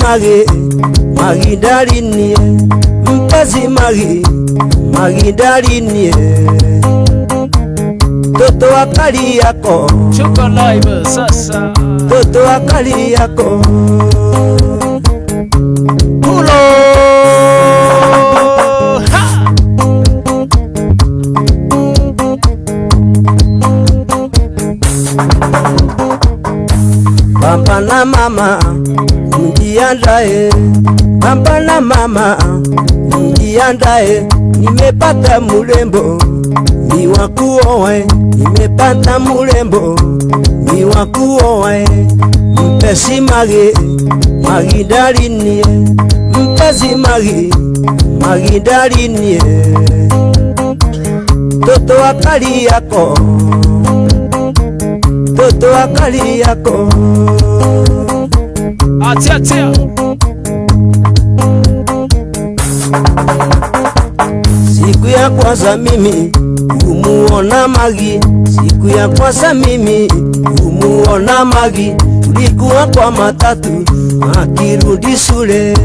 Magi magindalinie mpenzi Magi magindalinie toto akali yako Tuko live sasa. Toto akali yako Pulo. Ha! Papa na mama mjiandae, papa na mama mjiandae, nimepata murembo ni wa kuoa, nimepata murembo ni wa kuoa, mpesi Magi magindalinie, mpesi Magi magindalinie, toto akali yako, toto akali yako. Atia atia. Siku ya kwanza mimi kumuona Magi, siku ya kwanza mimi kumuona Magi, tulikuwa kwa matatu akirudi shule,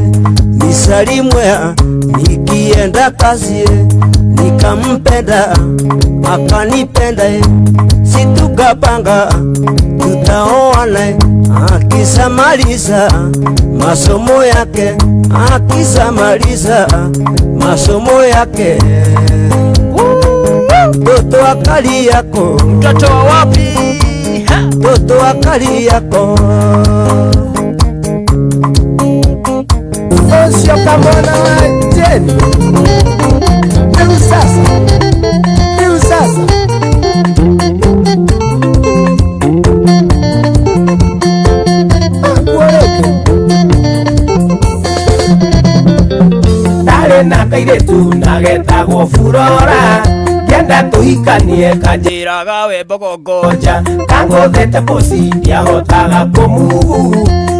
nisalimwea nikienda kazi, nikampenda akanipenda, situkapanga tutaoana, akisamaliza masomo yake, akisamaliza masomo yake, toto akali yako, Mtoto wa wapi? Ha! toto akali yako. Osio kamwana wa Jeni. Riu sasa. Riu sasa. Akuoreke. Ndarĩ na kairĩtu na getagwo Furora, ngĩenda tũhikanie Njĩraga we mbogongo. kanjĩra kangũthĩte pusi ndiahotaga kũmuhu,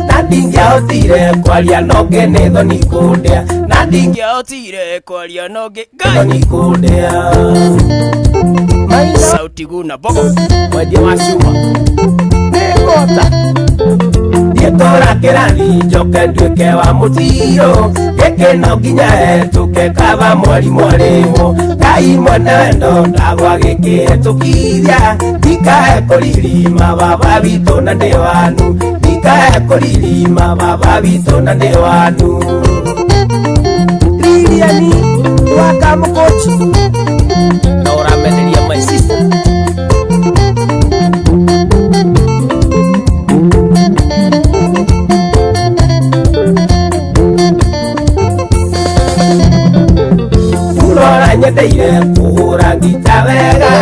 na ndingĩahotire kwaria nonge nĩ thoni kũndĩa, na Ndingĩahotire kwaria nonge. Ngai. thoni kũndĩa. Maina Sauti guna bogo. Mwendia wa cuma nĩngota. Ndietũra kĩrathi njoke nduĩke wa mũtiro, gĩkĩ no nginya hetũke kaba mwarimũ arĩhwo. Ngai mwene wendo ndagwa gĩkĩhetũkithia, ndikae kũririma baba witũ na ndĩ wanu, ndikae kũririma baba witũ na ndĩ wanu. Liliani wa Kamũkũchi. Na ũrameneria my sister. Furora nyendeire kũhũra ngita wega,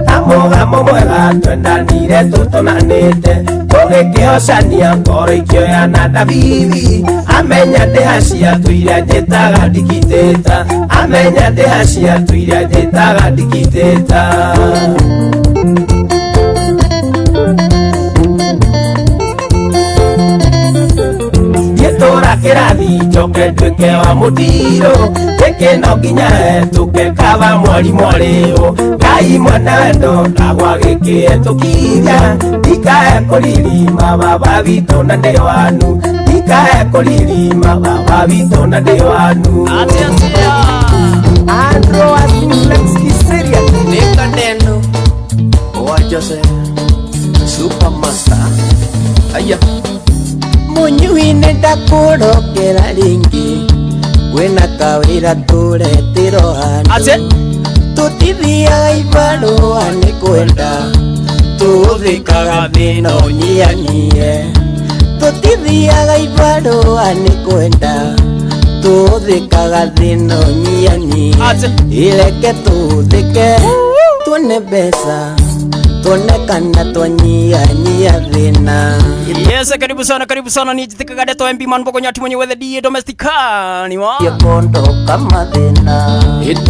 ta mũgamo mwega twendanire tũtũnanĩte, tũgĩkĩhocania ngoro ikĩoya na ndabibi, amenya ndĩhacia tũiria njĩtaga ndikitĩta, amenya ndĩhacia tũiria njĩtaga ndikitĩta. Ndietũra kĩrathi njoke nduĩke wa mũtiro, gĩkĩ no nginya hetũke kaba mwarimũ arĩhwo. Ngai mwene wendo ndagwa gĩkĩhetũkithia, ndikae kũririma baba witũ na ndĩ wanu, ndikae kũririma baba witũ na ndĩ wanu. Atia atia. Andrew wa Simplex Kiseria. Nikaneno wa Jose Supermaster. Aya. Munyui nĩndakũrokera rĩngĩ, kwĩna kawĩra tũretĩrwo handũ. Ate. Tũtithiaga ibarũa nĩ kwenda, tũhũthĩkaga thĩna ũnyihanyihie. Tũtithiaga ibarũa nĩ kwenda, tũhũthĩkaga thĩna ũnyihanyihie. Ate. Ireke tũhũthĩke, tuone mbeca, tuone kana twanyihanyihia thĩna. Yes, karibu sana, karibu sana ni jitikaga deto MB man boko nyati mwenye weather D domesticani wa. Yekondoka mathĩna.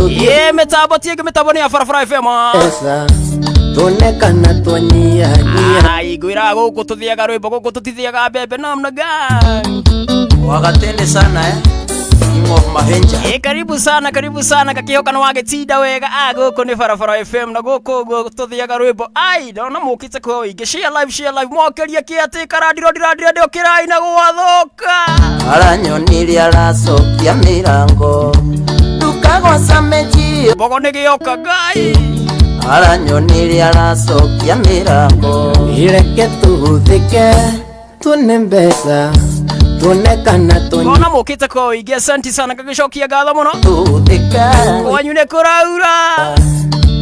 Ye metabo tiege metabo ni ya Farafara FM. Mbeca, tuone kana twanyihanyihia. Ai gwira gũkũ tũthiaga rwĩmbo gũkũ tũtithiaga mbembe namna gani. Wagatende sana eh. King of Mahenja. E, karibu sana, karibu sana kakihoka na wagĩtinda wega. Ah, gũkũ nĩ Barabara FM na gũkũ ũguo tũthiaga rwĩmbo. Ai, ndona mũkĩte kwa ũingĩ. Share live, share live. Mwokĩria kĩ atĩ karandiro ndirandire ndĩũkĩrai na gwathoka. Aranyonirie aracokia mĩrango Ndukagwaca mejio Mbogo nĩ gĩoka ngai. Aranyonirie aracokia mĩrango Ireke tũhũthĩke tuone mbeca tuone kana Ngona mũkĩte kwa ũingĩ, asante sana ngagĩcokia ngatho mũno. tũhũthĩke Kwanyu nĩ kũraura.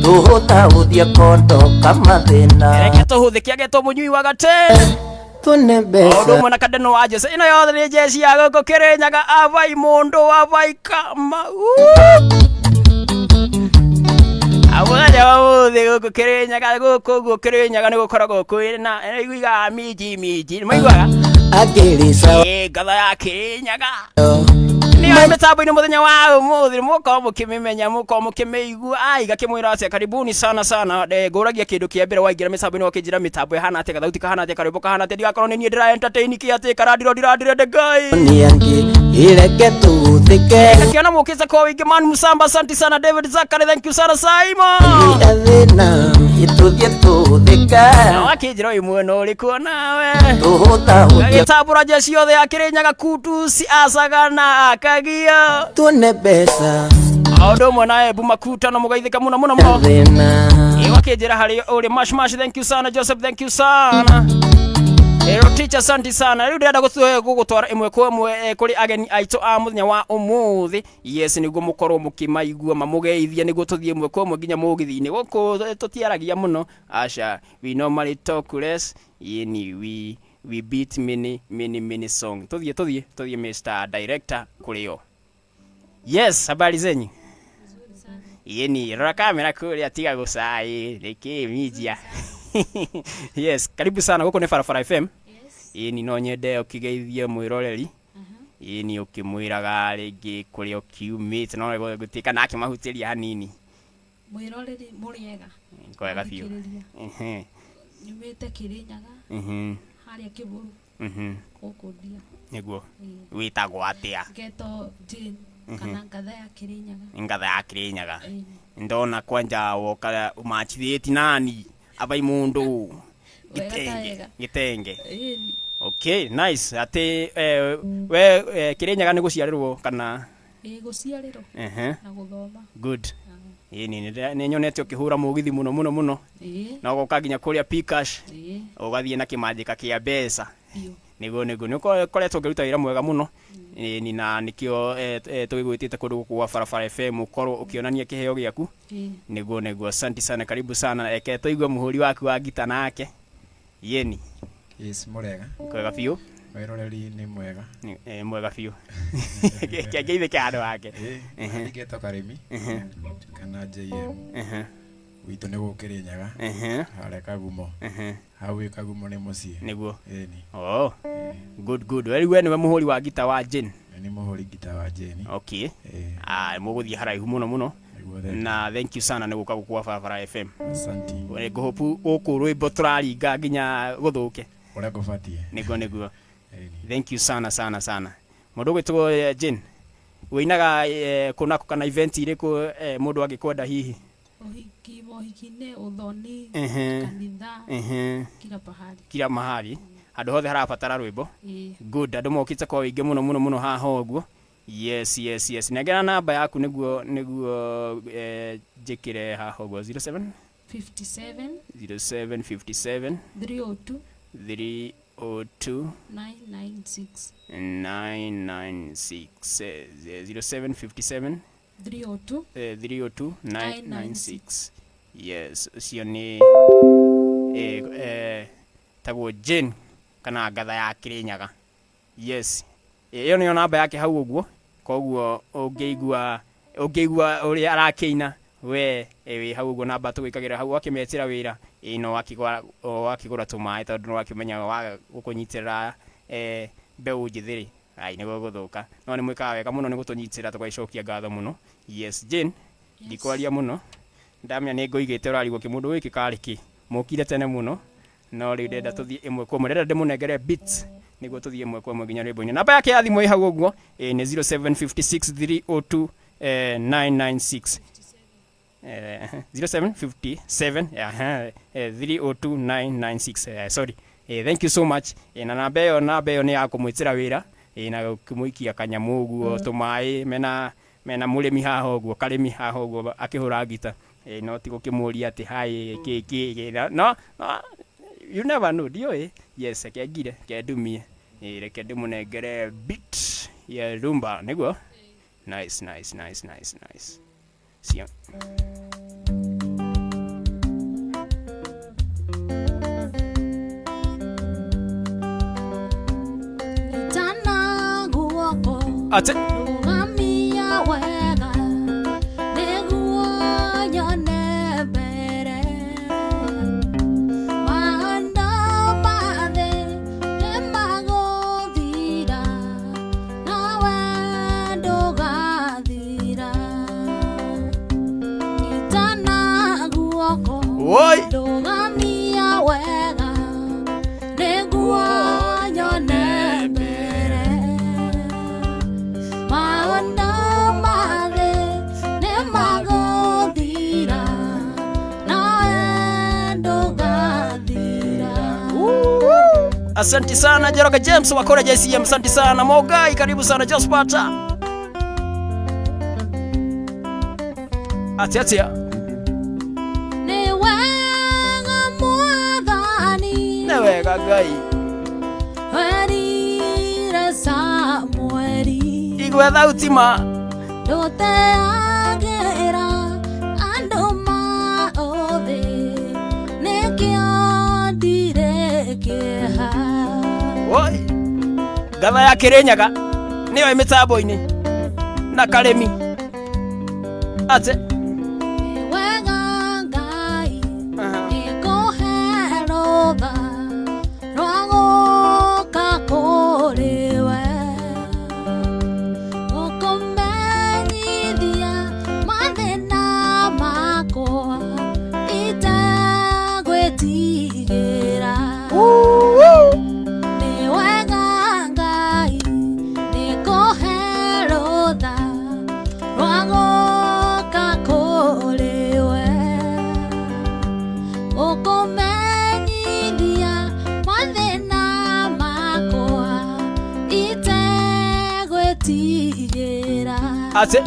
Tũhũthahũthie kondo kamathĩna Reke tũhũthĩke agetwo mũnyui wa gate. Tuone O ũndũ mbeca ũmwe na Kandeno wa Jose. Ĩno yothe nĩ jeci ya gũkũ Kĩrĩnyaga, avai mũndũ avai kama. Mũthenya wa ũmũthĩ gũkũ Kĩrĩnyaga, gũkũ ũguo Kĩrĩnyaga nĩ gũkoragwo kwĩna iguigaga minji minji, nĩmaiguaga? Akĩrica Ĩ ngatha ya Kĩrĩnyaga. Nĩyo mĩtambo-inĩ mũthenya wa ũmũthĩ, mũkorwo mũkĩmĩmenya, mũkorwo mũkĩmĩigua. Ai gakĩmwĩra atĩa, karibuni sana sana. Ngũragia kĩndũ kĩa mbere waingĩra mĩtambo-inĩ ũkĩnjĩra mĩtambo ĩhana atĩa, gathauti kahana atĩa, karwĩmbo kahana atĩa, ndigakorwo nĩ niĩ ndĩra entertain kĩ atĩ karandiro ndirandire ngai. Nĩ angĩ ireke tũhũthĩke Nakiona mũkĩte kwa ũingĩ. Man Musamba, asante sana. David Zakari, thank you sana. Simon Athĩna itũthiĩ tũhũthĩke na wakĩnjĩra ũyũ mwena ũrĩkũ nawe Tũhũthahũthie gagĩtambũra jeci yothe ya Kĩrĩnyaga, Kutusi, Asagana, Akagio tuone mbeca o ũndũ ũmwe na Embu Makuta, na mũgaithĩka mũno mũno mũno. Athĩna Wakĩnjĩra harĩ ũrĩ mash mash, thank you sana. Joseph, thank you sana. Ero teacher, asante sana. Rĩu ndĩrenda gũgũtwara ĩmwe kwa ĩmwe kũrĩ ageni aitũ a mũthenya wa ũmũthĩ. Yes, nĩguo mũkorwo mũkĩmaigua mamũgeithia, nĩguo tũthiĩ ĩmwe kwa ĩmwe nginya mũgithi-inĩ. Gũkũ tũtiaragia mũno, aca, we normally talk less, yani we beat many many many song. Tũthiĩ tũthiĩ tũthiĩ, Mr Director, kũrĩ o. Yes, habari zenyu? Yeni, rora kamera kũrĩa, tiga gũcai nĩkĩ mijia. Yes, karibu sana, gũkũ nĩ Barabara FM. Ĩni no nyende ũkĩgeithie mwĩroreri, ĩni ũkĩmwĩraga rĩngĩ kũrĩa ũkiumĩte, no gũtuĩka nake mahutĩria hanini. Mwĩroreri, mũrĩega? Kwega biũ. Thikĩrĩria. Nyumĩte Kĩrĩnyaga, harĩa Kĩbũrũ, gũkũ ndia. Nĩguo wĩtagwo atĩa? Ngetwo Jane kana Ngatha ya Kĩrĩnyaga. Ngatha ya Kĩrĩnyaga. Ĩĩ. Ndona kwanja woka umachithĩti nani abai mundu Wega ta gĩtenge wega. gĩtenge. Ĩĩ. Okay, nice. Atĩ we Kĩrĩnyaga nĩ gũciarĩrwo kana? Ĩĩ, gũciarĩrwo na gũthoma. Good. Ĩni nĩ nyonete ũkĩhũra mũgithi mũno mũno mũno na ũgoka nginya kũrĩa Pcash, ũgathiĩ na kĩmanjĩka kĩa mbeca. Biũ. Nĩguo nĩguo nĩ ũkoretwo ũkĩruta wĩra mwega mũno. Ĩni na nĩkĩo tũgĩgwĩtĩte kũndũ gũkũ gwa Barabara FM ũkorwo ũkĩonania kĩheo gĩaku. Nĩguo nĩguo, asante sana, karibu sana. Eke tũigue mũhũri waku wa ngita nake yeni. Yes, mũrega. Kwega biũ. Mwĩroreri nĩ mwega. Mwega biũ, kĩangeithĩke handũ hake. Ĩĩ, ngetwo Karĩmi kana JM. Witũ nĩ gũkĩrĩnyaga, harĩa Kagumo. Hau ĩ Kagumo nĩ mũciĩ. Nĩguo. Ĩni. Oh, good good. Rĩu we nĩwe mũhũri wa ngita wa Jane? Nĩ mũhũri ngita wa Jane. Okay. Ĩĩ. Ah, mũgũthiĩ haraihu mũno mũno. Nĩguo, thank you. Na thank you sana nĩ gũka gũkũ gwa Barabara FM. Asante. Ngũhopu gũkũ rwĩmbo tũraringa nginya gũthũke. Ũrĩa kũbatiĩ. Nĩguo nĩguo. Ĩni. Thank you sana sana sana. Mũndũ ũgwĩtwo Jane, wĩinaga kũnako kana event irĩkũ mũndũ angĩkwenda hihi? Ũhiki, mohiki-inĩ, ũthoni, kanitha, kila pahali. Kila mahali, handũ hothe harabatara rwĩmbo. Ĩĩ. Good, andũ mokĩte kwa ũingĩ mũno mũno mũno haha ũguo. Yes yes yes, nengera namba yaku nĩguo nĩguo njĩkĩre haha ũguo. 07 57 0757 302 302 996. 996. 0757 302 302 996. Yes, ũcio nĩ tagwo Jane kana Ngatha ya Kĩrĩnyaga. Yes, ĩyo nĩyo namba yake hau ũguo, koguo ũngĩigua ũngĩigua ũrĩa arakĩina we wĩ hau ũguo, namba tũgwĩkagĩra hau wakĩmetĩra wĩra ĩ no wakĩgũra wakĩgũra tũmaĩ, tondũ nĩ wakĩmenya waga gũkũnyitĩrĩra mbeũ njĩthĩ rĩ, ai nĩ gũgũthũka. No nĩ mwĩkaga wega mũno nĩ gũtũnyitĩrĩra, tũgagĩcokia ngatho mũno. Yes, Jane, ndikwaria mũno, ndamenya nĩ ngũigĩte ũrarigwo kĩmũndũ gĩkĩ karĩ kĩ mũkire tene mũno, no rĩu ndĩrenda tũthiĩ ĩmwe kwa ĩmwe, ndĩrenda ndĩmũnengere beats nĩguo tũthiĩ ĩmwe kwa ĩmwe nginya rwĩmbo-inĩ. Namba yake ya thimũ ĩ hau ũguo, nĩ 0756 302 996, 0757 302 996, sorry. Thank you so much. Na namba ĩyo nĩ ya kũmwĩtĩra wĩra. Na gũkĩmũikia kanyamũ ũguo tũmaĩ mena mũrĩmi haha ũguo karĩmi haha ũguo akĩhũra ngita. No ti gũkĩmũria atĩ hi kĩ kĩ kĩ, no no you never know, ndiũĩ. Yes, reke ngire, reke ndumie. Reke ndĩmũnengere beat ya rumba nĩguo. Nice, nice, nice, nice, nice. Cia Tana guoko Ate Rũgamia wega nĩguo nyone mbere. Maũndũ ma thĩ nĩmagũthira, nawe ndũgathira. Nyitana guoko Woi. Rũgamia wega nĩguo nyone mbere. Maũndũ ma thĩ nĩmagũthira, nawe ndũgathira. Asante sana Jeroga James wa Kora JCM, asante sana Mogai, karibu sana Jospata. Atia atia. Nĩ wega Mwathani, Nĩ wega Ngai. werire Samueli, Igwe thauti ma. ndũteagĩra andũ maũthĩ, nĩkĩo ndirĩ kĩeha. Oi. Ngatha ya Kirinyaga nĩyo ĩ mĩtambo-inĩ na karĩmi. Ate. Nĩ wega Ngai nĩkũhe rũtha rwa gũka kũrĩ we, gũkũmenyithia mathĩna makwa itegwĩtigĩra. Nĩ wega Ngai nĩkũhe rũtha rwa gũka kũrĩ we, ũkũmenyithia mathĩna makwa itegwĩtigĩra. Ate.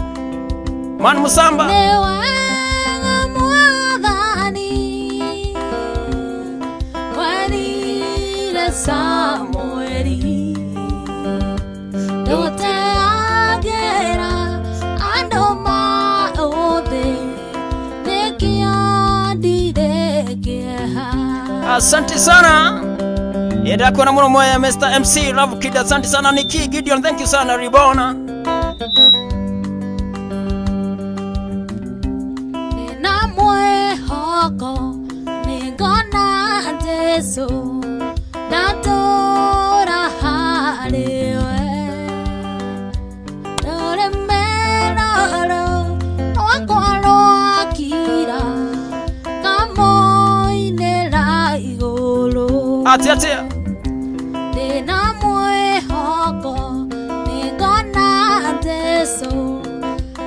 Man Musamba. Nĩ wega Mwathani werire Samueli, ndũteagĩra andũ maũthĩ, nĩkĩo ndirĩ kĩeha. Asante sana. Yenda kuona muno moya Mr. MC Love Kid, asante sana Niki Gideon, thank you sana Ribona. Nĩna mwĩhoko nĩngona Jesũ ndatũra harĩ we, rũrĩmĩ rũrũ rwakwa rwakira ngamũinĩra igũrũ. Atia atia. Ndĩna mwĩhoko nĩngona Jesũ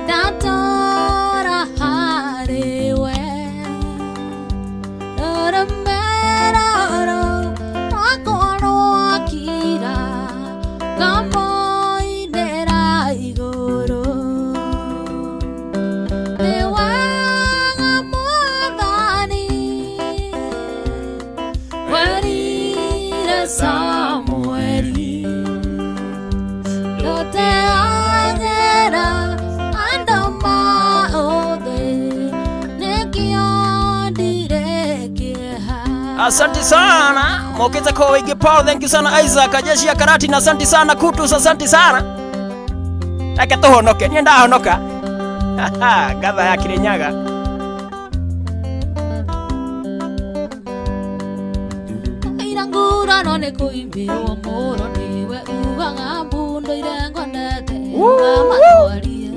ndatũra harĩ we, rũrĩmĩ rũrũ rwakwa rwakira ngamũinĩra igũrũ. Nĩ wega Mwathani werire Samueli, ndũteagĩra andũ maũthĩ, nĩkĩo ndirĩ kĩeha. Asante sana. Mokeza kwa wingi Paul, thank you sana Isaac, jeshi ya karati na asante sana Kutus, asante sana. Reke tuhonoke, niĩ ndahonoka. Ngatha ya Kirinyaga. Ira ngurano nĩ kũimbĩrwo mũro nĩwe ugaga mbundo irengondete ngamatwarie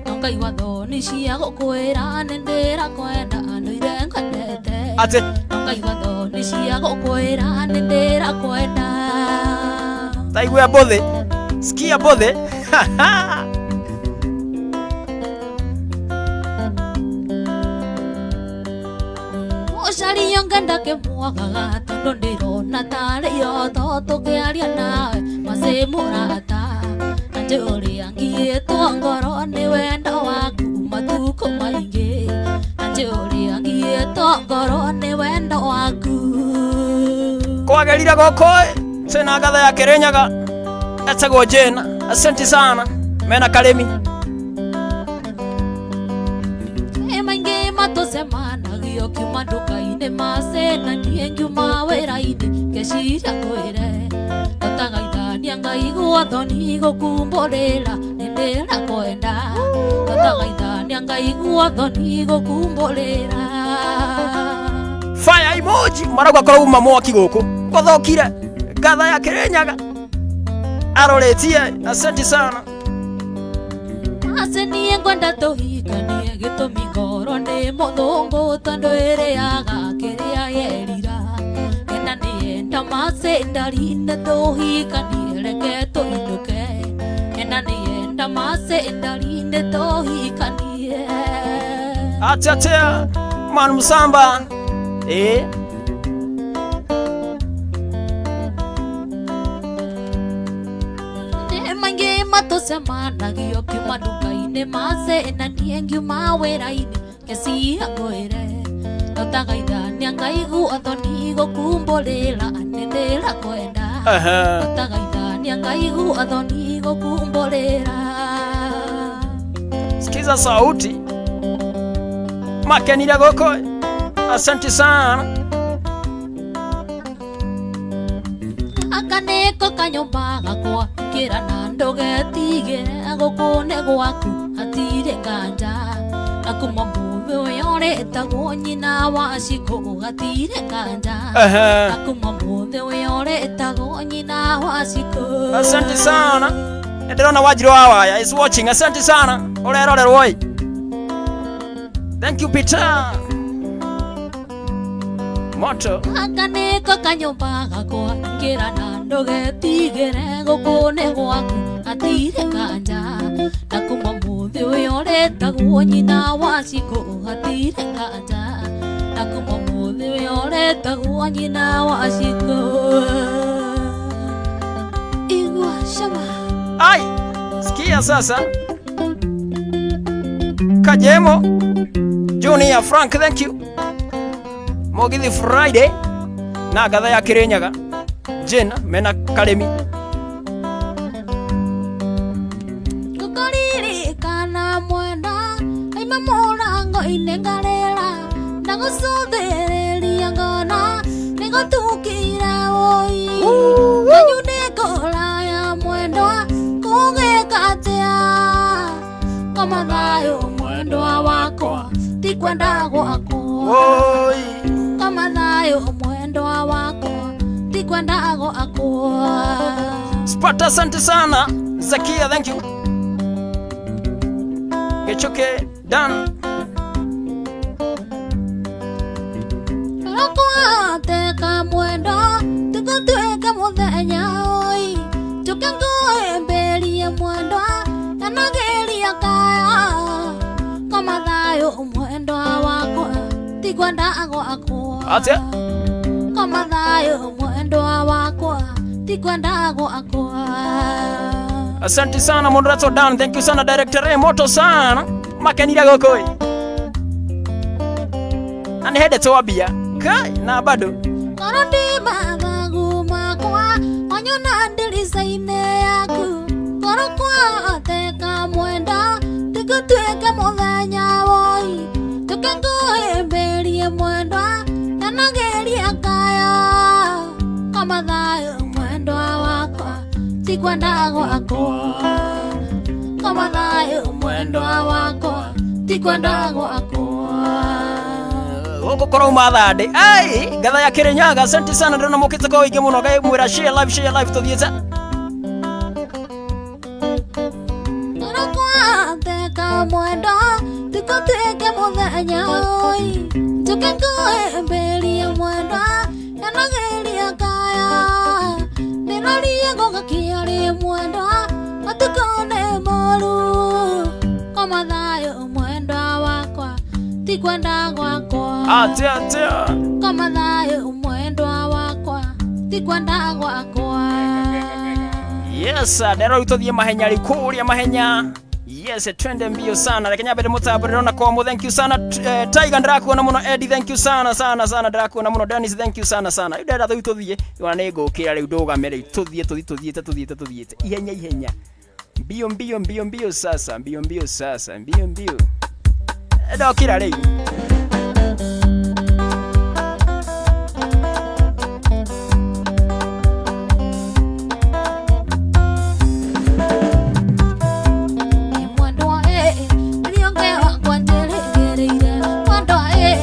no ngaigua thoni cia gũkwĩra nĩ ndĩrakwenda andũ irengondete Ate. no ngaigua thoni cia gũkwĩra nĩ ndĩrakwenda. Taigua bothe. Sikia bothe. Mũcaria ngenda kĩmwagaga tondũ ndĩrona tarĩ iroto tũkĩaria nawe macĩ mũrata. Njũria ngiĩtwo ngoro nĩ wendo waku matukũ maingĩ. Njũria ngiĩtwo ngoro nĩ wendo waku. Kwagerire gũkũ tena ngatha ya Kirinyaga etagwo Jane. Asante sana mena Karimi. Maingĩ matũcemanagio kiuma nduka-inĩ macena niĩ ngiuma wĩra-inĩ ngeciria ngwĩre ndatagaithania ngaigua thoni gũkumbũrĩra nĩndĩrakwenda ndatagaithania ngaigua thoni gũkumbũrĩra. Fire emoji marauga korwo uma mwaki gũkũ gũthũkire ngatha ya Kirinyaga aroretie. Asante sana. Ase niĩ ngwenda tũhikanie gĩtũmi ngoro nĩ mũthũngũ tondũ ĩrĩaga kĩrĩa yerira ena nĩenda mace ndarinde tũhikanie reke tũinũke ena nĩenda mace ndarinde tũhikanie. Atia atia man Musamba eh. Maingĩ matũcemanagio kiuma nduka-inĩ mace na niĩ ngiuma wĩra-inĩ ngeciria ngwĩre ndotagaithania ngaigua thoni gũkumbũrĩra nĩndĩrakwenda ndotagaithania ngaigua thoni gũkumbũrĩra. Sikiza sauti makenire gũkũ. Asante sana. Akaneko kanyũmba gakwa kĩra na ndũgetigĩre gũkũ nĩ gwaku hatirĩ nganja na kuma mũthĩ ũyũ ũrĩtagwo nyina wa Shiko hatirĩ nganja na kuma mũthĩ ũyũ ũrĩtagwo nyina wa Shiko. Asante sana. Ndĩrona Wanjiru wa Waya is watching. Asante sana. Ũrerorerwo ĩ. Thank you Peter. Moto. Akaneko kanyũmba gakwa kĩra na ndũgetigĩre gũkũ nĩ gwaku hatirĩ nganja na kuma mũthĩ ũyũ ũrĩtagwo nyina wa Shiko hatirĩ nganja na kuma mũthĩ ũyũ ũrĩtagwo nyina wa Shiko. Igua shama. Ai, sikia sasa. Kajemo Junior Frank, thank you. Mugithi Friday na ngatha ya Kirinyaga Jane mena Karimi. Ngũkũririkana mwenda aima mũrango-inĩ ngarĩra ndagũcũthĩrĩria ngona nĩgũtukire wũi kwanyu nĩ kũraya mwendwa kũgĩka atĩa koma thayũ mwendwa wakwa ti kwenda gwakwa koma thayũ mwendwa wakwa ti kwenda gwakwa. Spata, asante sana. Zakia, thank you. Gechoke Dan. Rokwateka mwendwa tũgũtuĩka mũthenya oi tũke ngũhĩmbĩrie mwendwa anagĩria kaya koma thayũ mwendwa wakwa ti kwenda gwakwa. Atia koma thayũ mwendwa wakwa ti kwenda gwakwa. Asante sana moderator Dan, thank you sana director Ray, moto sana makenire gũkũ ĩ na nĩ hendete wambia kai na bado ngoro ndĩ mathagu makwa wanyona ndirica-inĩ yaku ngoro kwateka mwenda tũgũtuĩke mũthenya woi tũke ngũhĩmbĩrie mwendwa ndanagĩria kaya koma thayũ mwendwa wakwa ti kwenda gwakwa koma thayũ mwendwa wakwa ti kwenda gwakwa. Gũkũ kũrauma thandĩ ai ngatha ya Kirinyaga. Asante sana ndĩrona mũkĩte kwa ũingĩ mũno ngai mwĩra share live share live tũthiĩte. Ngoro kwateka mwendwa tũgũtuĩke mũthenya oi tũke ngũhĩmbĩrie mwendwa ndanagĩria kaya ndĩrorie gũgakĩarĩ mwendwa matukũ nĩ moru koma thayũ mwendwa wakwa ti kwenda gwakwa. Atia atia koma thayũ mwendwa wakwa ti kwenda gwakwa. Yes, ndero rĩu tũthiĩ mahenya rĩu kũrĩa mahenya. Yes, twende mbio sana. Reke nyambe ndĩmũtambũrĩre na komo. Thank you sana. Tiger ndĩrakuona mũno. Eddie, thank you sana sana sana, ndĩrakuona mũno. Dennis, thank you sana sana. Rĩu ndĩrenda rĩu tũthiĩ. Ona nĩ ngũkĩra rĩu ndũgame rĩu tũthiĩ tũthiĩ tũthiĩte tũthiĩte tũthiĩte. Ihenya ihenya. Mbio mbio mbio mbio sasa, mbio mbio sasa, mbio mbio. Ndokĩra rĩu. Mwendwa ĩ, ndiriũngĩ wakwa njĩrĩgĩrĩire. Mwendwa ĩ,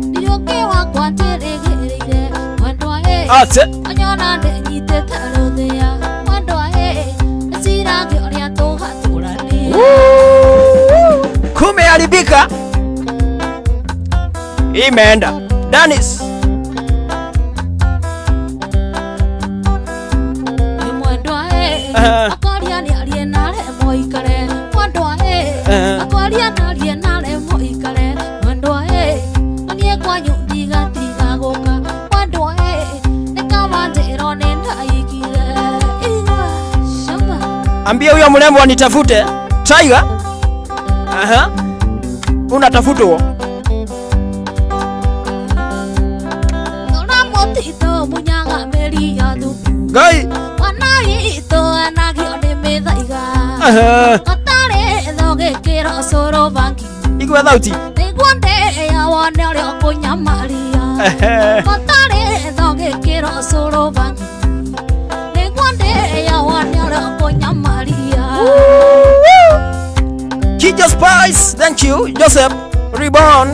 ndiriũngĩ wakwa njĩrĩgĩrĩire. Mwendwa ĩ, Ate. anyona ndĩnyitĩte rũthĩa. Mwendwa ĩ, ĩciragia ũrĩa tũgatũrania. Kumeharibika. Imeenda. Dennis. Nĩ mwendwa ĩ, akwaria nĩarie naremwo ikare. Mwendwa ĩ, akwaria nĩarie naremwo ikare. Mwendwa ĩ, na niĩ kwanyu ndigatiga gũka. Mwendwa ĩ, nĩ kaba njĩrwo nĩ ndaigire. Igua, cama. Ambia huyo mrembo anitafute. Tiger. Aha. Unatafutwa. Tora mũtitũ munyaga mĩri ya thubu. Ngai. Mwana witũ anagio nĩ mĩthaiga. Aha. Gatarĩ tho gĩkĩro cũrũ bangi. Igua thauti. Nĩguo ndĩĩa wone ũrĩa ũkũnyamaria. Gatarĩ tho gĩkĩro cũrũ bangi. Nĩguo ndĩĩa wone ũrĩa ũkũnyamaria. Kijo Spice, thank you. Joseph Reborn.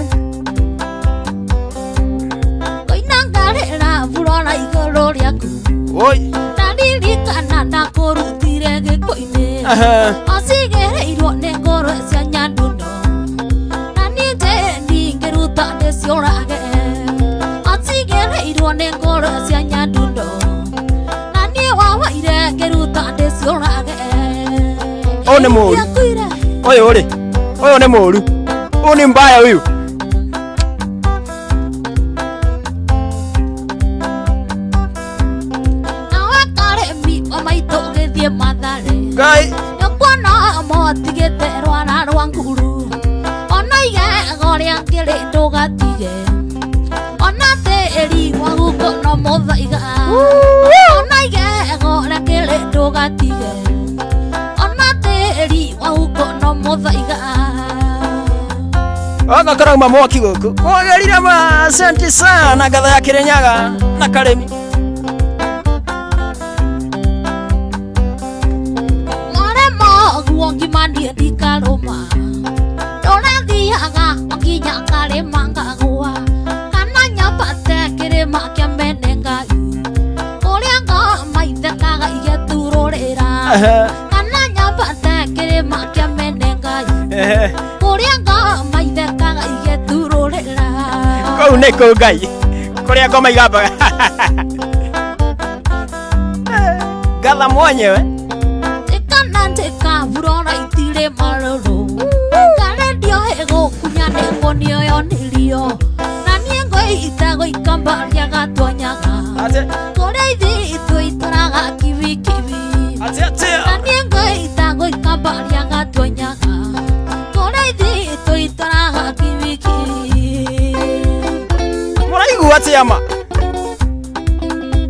Koinangarĩra burora igũrũ rĩaku. Oi. Ndaririkana ndakũrutire gĩko-inĩ. Aha. Ocigĩrĩirwo nĩ ngũrwe cia nyandundo. Na niĩ ndingĩruta ndĩciũrage. Ocigĩrĩirwo nĩ ngũrwe cia nyandundo. Na niĩ wawaire ngĩruta ndĩciũrage. Ũyũ nĩ mũũru. Ndiakuire. Ũyũ rĩ. Ũyũ nĩ mũũru. Ũyũ nĩ mbaya huyu. Nawe karĩmi wa maitũ ũgĩthiĩ Mathare. Ngai. Nĩũkuona motigĩte rwara rwa nguru. Ona igego rĩa ngĩrĩ ndũgatige. Ona tĩri wa guko no mũthaiga. Ona igego rĩa ngĩrĩ ndũgatige. Ona tĩri wa guko no mũthaiga. Oga karauma mwaki gũkũ. Kwagĩrire ma asante sana ngatha ya Kirinyaga na Karĩmi. Marema guo ngima niĩ ndikarũma. Ndũrathiaga o nginya karĩma ngagũa. Kana nyambate kĩrĩma kĩa mene Ngai. Kũrĩa ngoma ithekaga igĩturũrĩra. Kana nyambate kĩrĩma kĩa mene Ngai. Kũrĩa ngoma ithekaga igĩturũrĩra. Kũu nĩ kũu Ngai. Kũrĩa ngoma igambaga. Ngatha mwenyewe. Njĩka na njĩka burora itirĩ marũrũ. Karendio ĩgũkunya nĩguo nĩoyonirio. Na niĩ ngũita gũikamba rĩa gatwanyaga. Ate. Kũrĩa ithitũ itũraga kibikibi. Ate ate. Na niĩ ngũita gũikamba rĩa gatwanyaga. Kũrĩa ithitũ itũraga kibikibi. Mũraigua atĩa ma?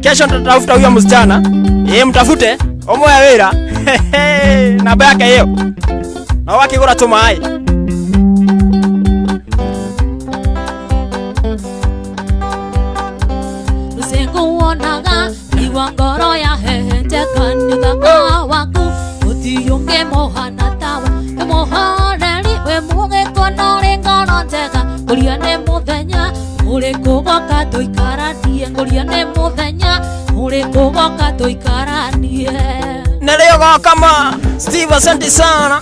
Kesho nitatafuta huyo msichana. Mtafute ũmũhe wĩra. Namba yake ĩyo. Na wakĩgũra tũmaĩ. Rũcengo wonaga igua ngoro yahehenjeka nĩ ũthaka waku. Gũtirĩ ũngĩ mũhana tawe. Wĩ mũhoreri, wĩ mũgĩkũ na ũrĩ ngoro njega. Ngũria nĩ mũthenya ũrĩkũ ũgoka tũikaranie. Ngũria nĩ mũthenya ũrĩkũ ũgoka tũikaranie. Na leo ũgoka ma. Steve, asante sana.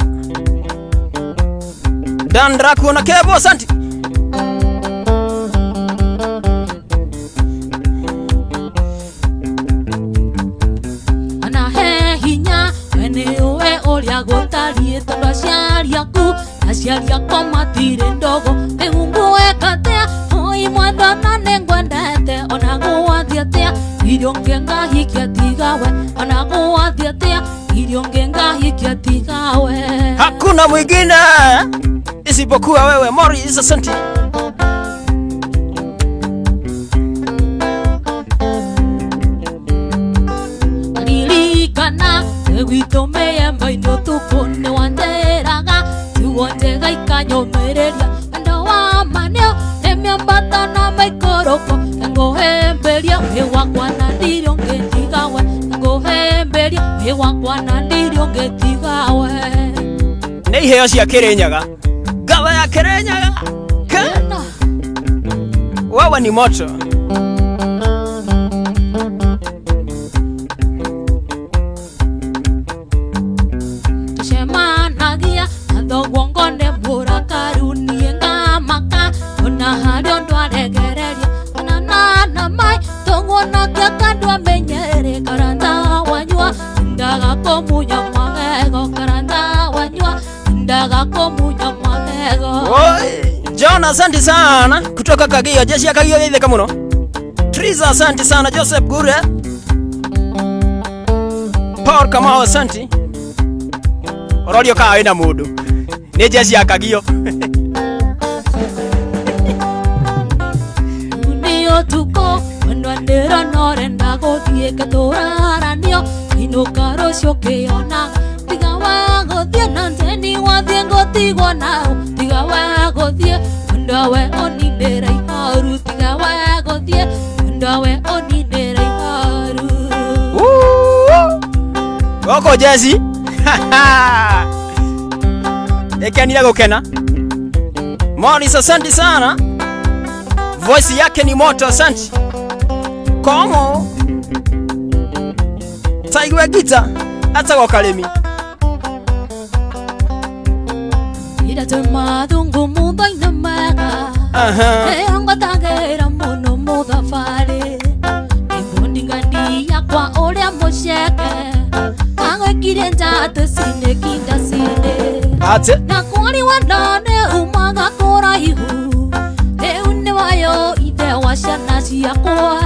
Dan ndĩrakuona Kevo, asante. Ona he hinya we nĩ ũĩ ũrĩa gũtariĩ tondũ aciari aku aciari akwa matirĩ ndogo. Mĩhungu weka atĩa oi mwendwa na nĩngwendete. Ona gũathiĩ atĩa irio ũngĩ ngahikia tiga we. Ona gũathiĩ atĩa ngahikia tigawe. Hakuna mwingine isipokuwa wewe Morris, asante. Ririkana gwitũ mĩemba-inĩ ũtukũ nĩwanjĩraga kiugo njega ikanyũmĩrĩria wendo wa ma nĩo nĩ mĩambato na maikũrũko ngũhĩmbĩria wĩ wakwa na ndirĩ ũngĩ tigawe ngũhĩmbĩria wĩ wakwa na ndirĩ ũngĩ tigawe. Nĩ iheo cia Kĩrĩnyaga, ngaba ya Kĩrĩnyaga. Wewe ni moto. Tucemanagia na thoguo ngone mũrakaru niĩ ngamaka ona harĩ ũndũ aregereria ona nana mai thoguo nake akandũ amenyere karanja wanyua ndaga kũmunya magego karanja wanyua ndaga kũmunya magego. Oi, John asante sana kutoka Kagio, jeshi ya Kagio geithĩka mũno. Triza asante sana, Joseph Gure, Paul Kamau asante. Ũrorio kana wĩna mũndũ nĩ jeshi ya Kagio. Nĩ ũtukũ wendo ndĩra norenda gũthiĩ ngatũraranio inũka rũciũ ũkĩonaga tiga wa gũthiĩ na njeni wathiĩ ngũtigwo nao tiga wa gũthiĩ wendo we ũninĩre ihoru tiga wa gũthiĩ wendo we ũninĩre ihoru. Gũkũ jeshi ekenire gũkena. Morris asante sana, voice yake ni moto, asante. Kongo taigwe gita atagwo Karĩmi. Ira twĩ mathungu mũtho-inĩ mega ĩyo ngwatagĩra mũno mũthabarĩ nĩngũndigania kwa ũrĩa mũceke agwĩkire njatũ cinĩ kinda cinĩ Ate na kwari wendo nĩ umaga kũraihu rĩu nĩ wayo ithe wa ciana ciakwa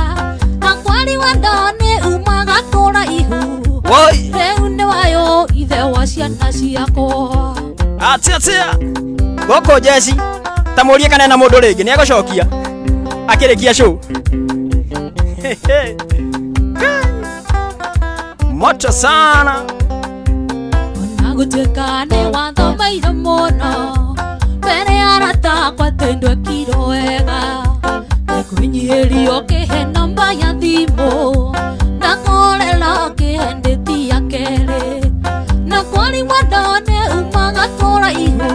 na kwari wendo nĩ umaga kũraihu woi rĩu nĩ wayo ithe wa ciana ciakwa. Atia atia gũkũ jeshi ta mũrie kana ena mũndũ rĩngĩ nĩ egũcokia akĩrĩkia show. Moto sana. Ona gũtuĩka nĩ wathomeire mũno mbere ya arata akwa twĩndwekirwo wega nĩkwĩnyihĩrio ũkĩhe namba ya thimũ ndakorera ũkĩhe ndĩti ya kerĩ na kwari wendo nĩ umaga kũraihu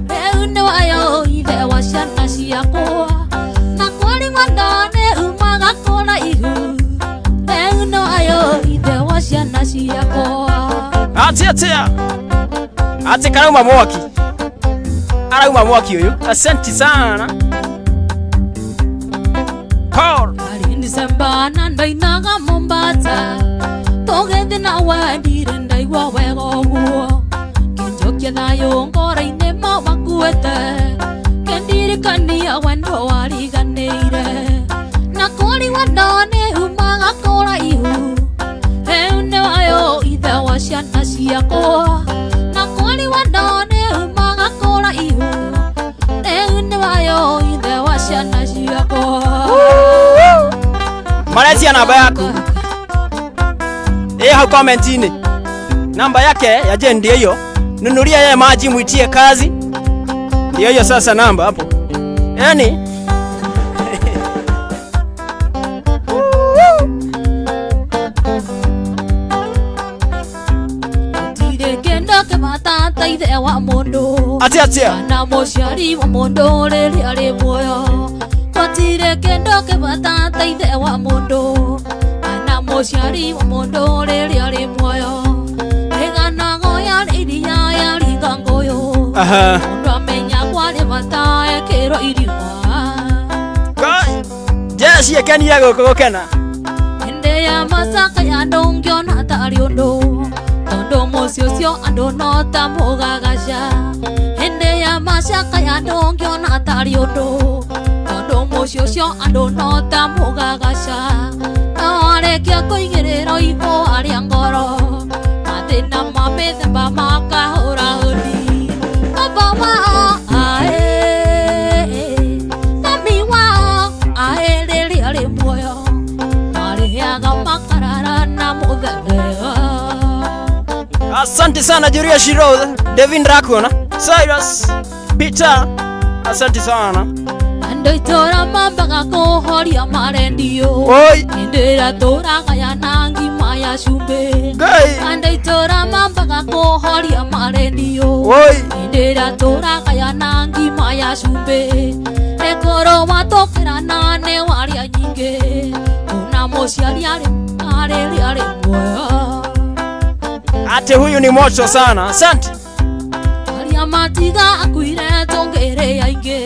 rĩu nĩ wayo ithe wa ciana ciakwa na kwari wendo nĩ umaga kũraihu rĩu nĩ wayo ithe wa ciana ciakwa. Atia atia ati karauma mwaki, arauma mwaki ũyũ, asante sana Paul. Arĩ December na ndainaga Mombasa tũgĩthiĩ na wendire ndaigua wega ũguo kĩnjokia thayũ ngoro-inĩ mawakuĩte kĩndirikania wendo wariganĩire na kũrĩ wendo nĩ umaga kũraihu rĩu nĩ wayo ithe wa ciana ciakwa na kũrĩ wendo nĩ umaga kũraihu rĩu nĩ wayo ithe wa ciana ciakwa. Maretia namba yaku ĩ hau comment-inĩ, namba yake ya Jane ndio hiyo. Nunulia yeye maji mwitie kazi, ndio hiyo sasa namba hapo yani. Gũtirĩ kĩndũ kĩbata ta ithe wa mũndũ Atia atia kana mũciari wa mũndũ rĩrĩa arĩ muoyo gũtirĩ kĩndũ kĩbata ta ithe wa mũndũ kana mũciari wa mũndũ rĩrĩa arĩ muoyo ĩganago yarĩ iria yaringa ngũyũ mũndũ amenya kwarĩ bata ekĩrwo irima. Kai jeshi ekenire gũkũ gũkena Hĩndĩ ya macakaya andũ ngĩona tarĩ ũndũ tondũ mũciĩ ũcio andũ no ta mũgagaca hĩndĩ ya macakaya andũ ngĩona tarĩ ũndũ tondũ mũciĩ ũcio andũ no ta mũgagaca no arĩkia kũigĩrĩrwo ihũa rĩa ngoro mathĩna Mathĩna ma mĩthemba makahũra hũni. Baba wao aĩ, mami wao aĩ, rĩrĩa arĩ muoyo marĩaga makarara na mũthemba. Asante sana Julia Shiro, Devin Rakona, Cyrus, Peter. Asante sana. Andũ itũra mambaga kũhoria marendio. Oi. Hĩndĩ ĩrĩa tũragayana ngima ya cumbĩ. Ngai. Andũ itũra mambaga kũhoria marendio. Oi. Hĩndĩ ĩrĩa tũragayana ngima ya cumbĩ. Nĩkorwo watũkĩrana nĩ waria nyingĩ. Kuna mũciari arĩ rĩrĩa arĩ muoyo. Ate huyu ni moto sana. Asante. Arĩa matigakuire tũngĩrĩ aingĩ.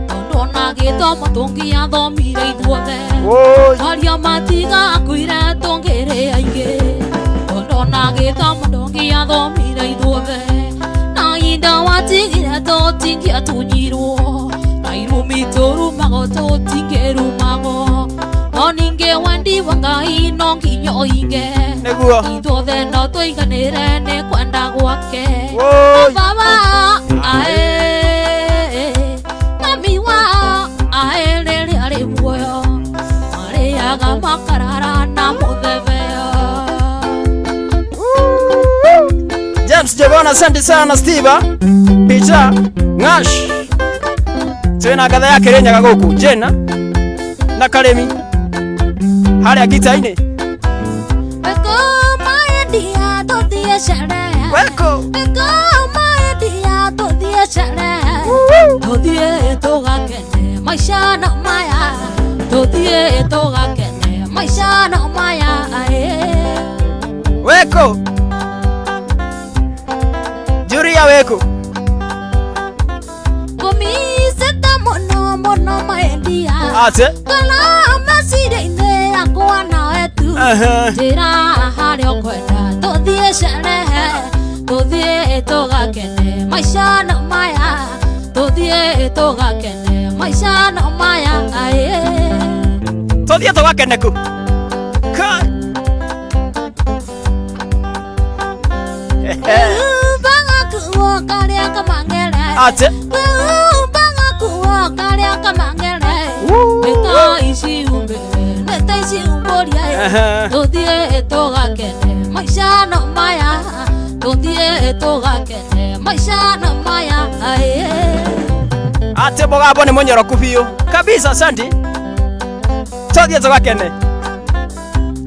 Tondũ ona gĩthomo tũngĩathomire ithuothe. Oi. Arĩa matigakuire tũngĩrĩ aingĩ. Tondũ ona gĩthomo tũngĩathomire ithuothe. Na ihinda watigire tũtingĩatunyirwo. Na irumi tũrumagwo tũtingĩrumagwo. No ningĩ wendi wa Ngai no nginya ũhinge. Nĩguo. Ithuothe no tũiganĩre nĩ kwenda gwake. Oi. Baba ae, mami wao ae, rĩrĩa arĩ muoyo marĩaga makarara na mũthebeo. James Jogona, asante sana Steve. Peter, Ngash. Twina ngatha ya Kirinyaga gũkũ Jena na Karemi harĩa gita-inĩ. Weko maendia tũthiĩ sherehe. Weko. Weko maendia tũthiĩ sherehe. Tũthiĩ tũgakene maica no maya. Tũthiĩ tũgakene maica no maya. Weko. Julia weko. Kũmicĩte mũno mũno maendia. Ate. Kana meciria-inĩ yakwa nawe tu. Njĩra harĩa ũkwenda tũthiĩ sherehe. Tũthiĩ tũgakene maica no maya. Tũthiĩ tũgakene maica no maya. Tũthiĩ tũgakene kũ? Ka. Kwĩhumbaga nguo karĩa kamang'ere. Ate. Kwĩhumbaga nguo karĩa kamang'ere. Nĩ ta ici umbĩre, nĩ ta ici umbũrie. Tũthiĩ tũgakene maica no maya. Tũthiĩ tũgakene maica no maya. Ate mũgambo nĩ mũnyoroku biũ kabisa. Asante. Tũthiĩ tũgakene.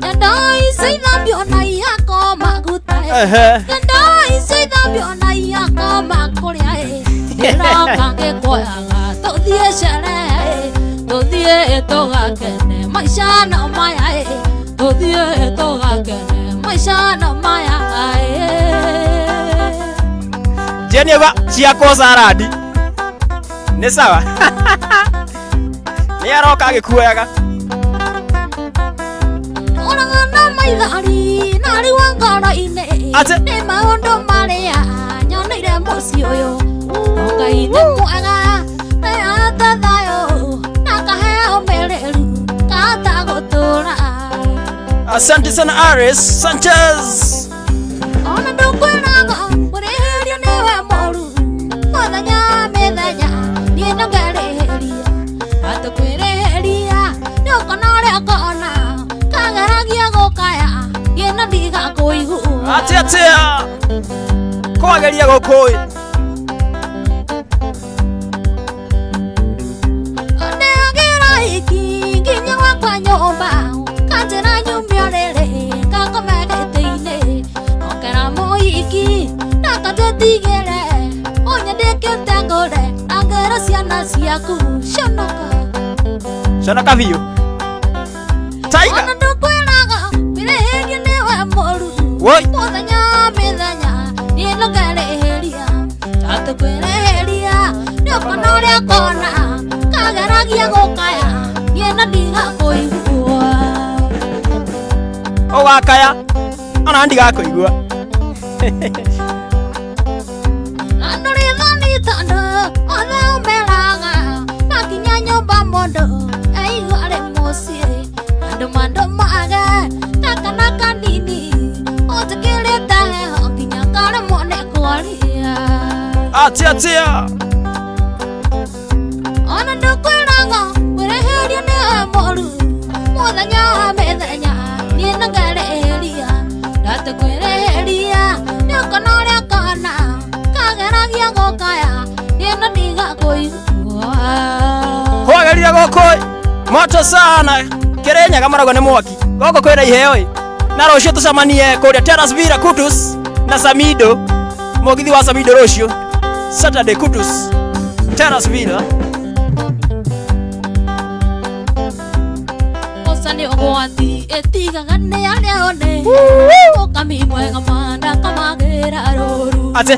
Nyendo ici ithambio na ihako maguta. Nyendo ici ithambio na ihako makũrĩa. Ndĩroka ngĩkuoyaga tũthiĩ sherehe. Tũthiĩ tũgakene maica no maya. Tũthiĩ tũgakene maica no maya. Jeni auga ciakwo saradi. Nĩ sawa. Nĩ aroka agĩkuoyaga. Ũragana maithori narĩo ngoro-inĩ. Ate. Nĩ maũndũ marĩa nyoneire mũciĩ ũyũ. Ngai nĩ mwega nĩ ahete thayũ na akahe ũmĩrĩru kahota gũtũũra. Asante sana Aris Sanchez. Ona ndũkwĩraga kũrĩhĩrio nĩwe mũru. Mũthenya mĩthenya niĩ no ngerĩhĩria. Atũkwĩrĩhĩria nĩ ũkona ũrĩa ũkona. Kageragia gũkaya niĩ no ndigakũigua. Atia atia. Kwageria gũkũ. Ndĩagĩra iki nginya gwakwa nyũmba. Kanjĩra nyumia ũrĩrĩ ngakome gĩtĩ-inĩ. Nokera mũhiki na kanjĩtigĩre. Ũnyandĩkĩte ngũre na ngĩra ciana ciaku conoka. Conoka biũ. Tiger. Ona ndũkwĩraga kwĩrĩhĩria nĩwe mũru. Woi. Mũthenya mĩthenya niĩ no ngerĩhĩria. Atũkwĩrĩhĩria nĩ ũkona ũrĩa ũkona. Kageragia gũkaya niĩ no ndigakũigua. Ũgakaya ona ndigakũigua. Andũ rĩthani tondũ othe ũmeraga. Makinya nyũmba mũndũ aigua arĩ mũciĩ. Andũ mandũ mage na kana kanini. Ũnjĩkĩrĩte heho Atia atia. Ona ndukwĩraga wĩrĩhĩrie nĩ mũru mũthenya wa mĩthenya niĩ nĩngerĩhĩria ndatekwĩrĩhĩria nĩũkona ũrĩa kana kageragia gũkaya niĩ no ndigakũigua. Kwagerire gũkũ moto sana Kĩrĩnyaga marauga nĩ mwaki gũkũ kwĩna iheo ĩ na rũciũ tũcemanie kũrĩa Terrace Villa Kutus na Samido mũgithi wa Samido rũciũ Saturday Kutus Terrace Villa. Nĩ ũgwati ĩtigaga nĩ arĩa one ũkami mwega manda kamagĩra rũru Ate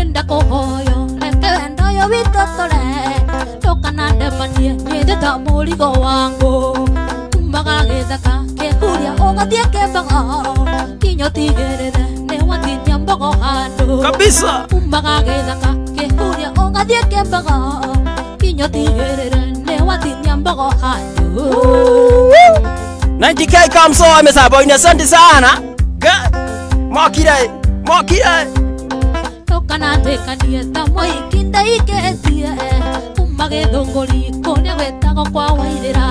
ndakũhoyo reke wendo ũyũ witũ tũre ndũkanandemanie nyĩte ta mũrigo wangu umaga gĩthaka kĩhuria ũgathiĩ kĩmbogo kinya ũtigĩrĩre nĩ watinia mbogo handũ kabisa. Umaga gĩthaka kĩhuria ũgathiĩ kĩmbogo kinya ũtigĩrĩre nĩ watinia mbogo handũ. 90k kamso amesabo ina asante sana. Mokire mokire Tũkanandĩkanie ta mũhiki ndaikĩtie kuma gĩthũngũri kũrĩa gwĩtagwo kwa Wairĩra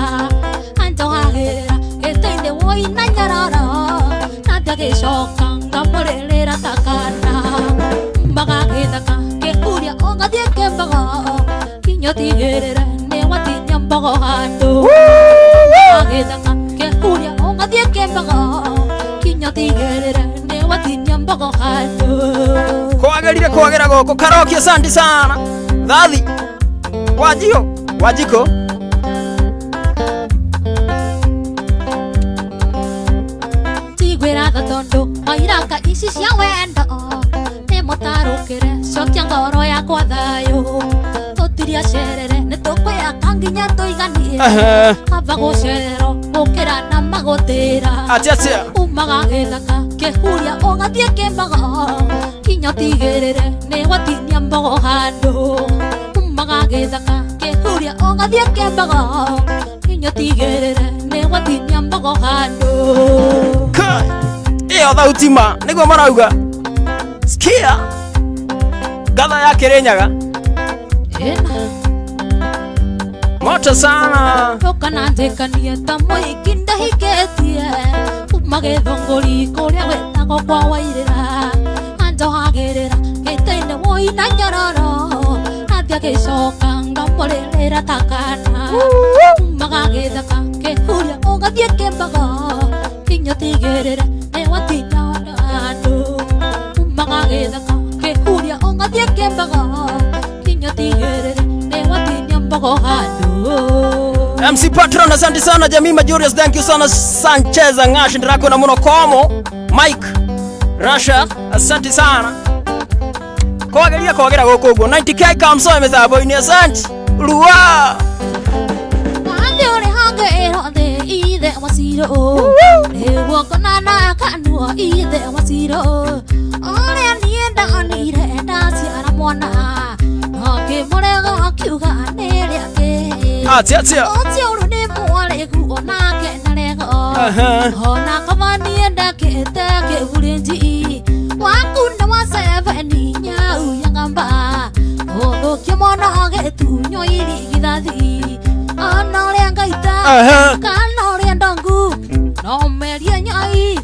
anjohagĩrĩra gĩtĩ-inĩ woina nyororo na ndagĩcoka ngamũrĩrĩra ta kana umaga gĩthaka kĩhuria ũgathiĩ kĩmbogo kinya ũtigĩrĩre nĩ watinia mbogo handũ gĩthaka kĩhuria ũgathiĩ kĩmbogo kinya ũtigĩrĩre nĩ watinia mbogo handũ. Kwagerire kwagera gũkũ Karoki asante sana. Thathi Wajio Wajiko Tigwĩra tha tondũ wairaka ici cia wendo nĩ mũtarũkĩre cokia ngoro yakwa thayũ tũtiria cerere nĩ tũkwĩaka nginya tũiganie kaba gũcererwo gũkĩra na magũtĩra. Atia atia. Umaga gĩthaka kĩhuria ũgathiĩ kĩmbogo kinya ũtigĩrĩre nĩ watinia mbogo handũ umaga gĩthaka kĩhuria ũgathiĩ kĩmbogo kinya ũtigĩrĩre nĩ watinia mbogo handũ. Iyo thauti ma nĩguo marauga sikia ngatha ya Kĩrĩnyaga Ĩna moto sana. Tũkanandĩkanie ta mũhiki ndahikĩtie kuma gĩthũngũri kũrĩa gwĩtagwo kwa Wairĩra anjohagĩrĩra gĩtĩ-inĩ woina nyororo na ndiagĩcoka ngamũrĩrĩra ta kana umaga gĩthaka kĩhuria ũgathiĩ kĩmbogo kinya ũtigĩrĩre nĩ watinia handũ umaga gĩthaka kĩhuria ũgathiĩ kĩmbogo kinya ũtigĩrĩre nĩ watinia mbogo handũ. MC Patron asante sana. Jamii Majorius thank you sana. Sanchez Angash ndirako na muno komo Mike Russia asante sana. Kwageria kwagera gũkũ ũguo 90k kamso emethabo-inĩ asante Rua Wande ore hange ero de ithe wasiro nĩguo konana kanua ithe wasiro ũrĩa niĩ ndonire ndaciara mwana akĩmũrega akiuga nĩ rĩake. Atia atia. Ũcio ũrũ nĩ mwarĩgu onake na rego ona kama niĩ ndakĩte kĩburĩnji waku nĩ wa seveni nyau ya ng'amba ũthũkie mwana gĩtunyo irigithathi ona ũrĩa ngaita kana ũrĩa ndongu no merie nyai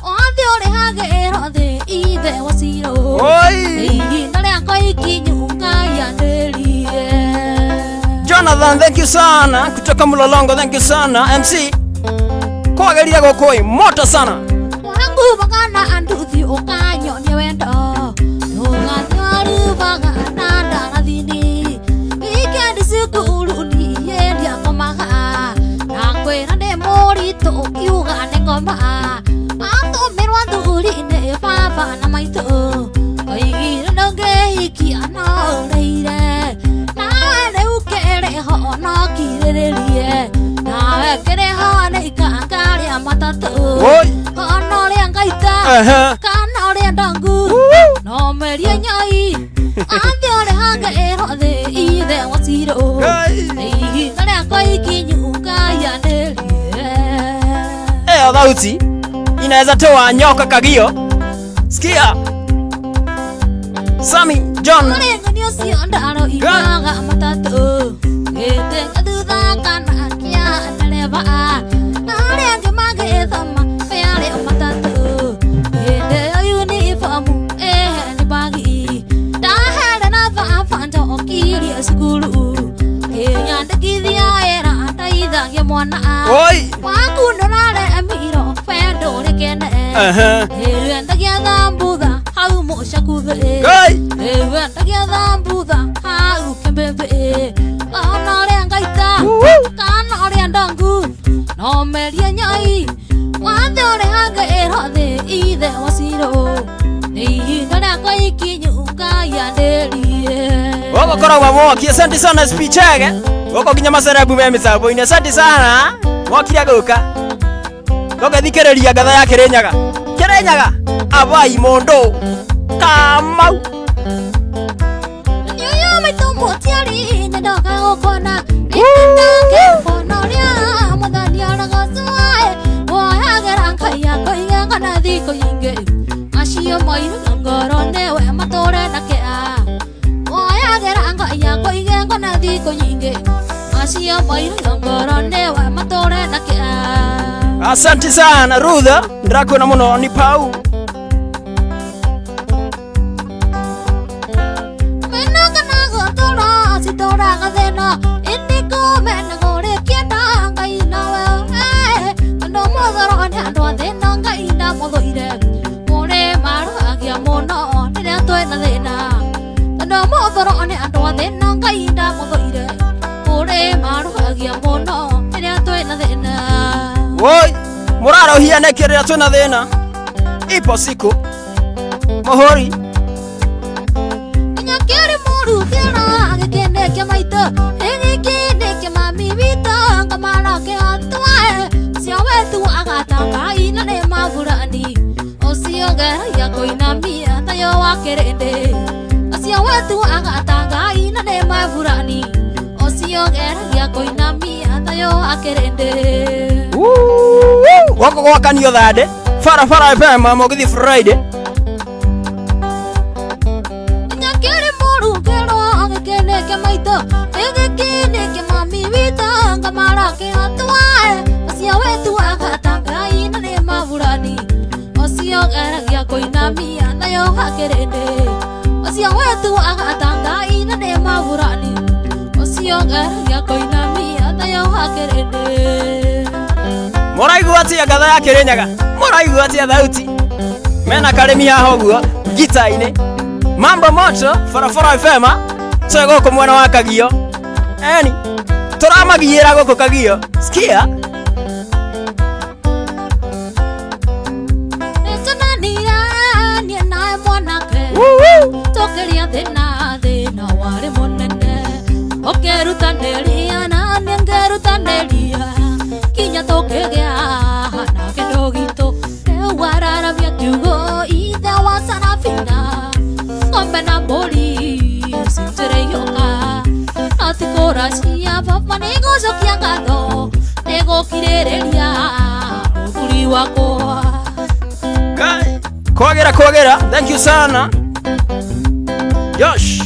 othe ũrĩ hagĩrwo thĩ ithe waciro ihinda rĩakwa ikinyu Ngai anĩrie. Jonathan thank you sana kutoka Mlolongo thank you sana. MC kwagerire gũkũ moto sana. Wangu bagana anduthi ũkanyonia wendo ndũgathiĩ na ndarathini wikendi cukuru niĩ ndiakomaga na kwĩra nĩ mũritũ ũkiuga nĩ ngoma atũmĩrwo thuri-inĩ baba na maitũ oigire ndũngĩhikia no ũrĩire nawe rĩu kĩrĩho no kirĩrĩrie nawe kĩrĩho nĩ ikanga rĩa matatũ ona ũrĩa ngaita kana ũrĩa ndongu no merie nyai athiĩ ũrĩ hange ĩho thĩ ithe waciro ihinda rĩakwa ikinyu Ngai anĩrie. Ĩyo thauti inaweza toa nyoka kagio. Sikia. Sami John. Oi. Asante sana speech. Goko nginya macerebu me mitambo-inĩ. Asante sana. Mwokire gũka. Gũgathikĩrĩria ngatha ya Kĩrĩnyaga. Kĩrĩnyaga abai mũndũ Kamau. Asante sana Rutha, ndirakuona muno ni pau. Woi, murarohia nĩkĩ rĩrĩa twĩna thĩna? Ipo siku muhuri Wako gwakanio thande Barabara FM Mugithi Friday. Mũraigua atia ngatha ya Kĩrĩnyaga? Mũraigua atia thauti? Mena karĩmi haha ũguo gita-inĩ. Mambo moto Barabara FM twĩ gũkũ mwena wa Kagio. Eni tũramagiĩra gũkũ Kagio. Sikia. Kwagera kwagera, thank you sana. Yosh.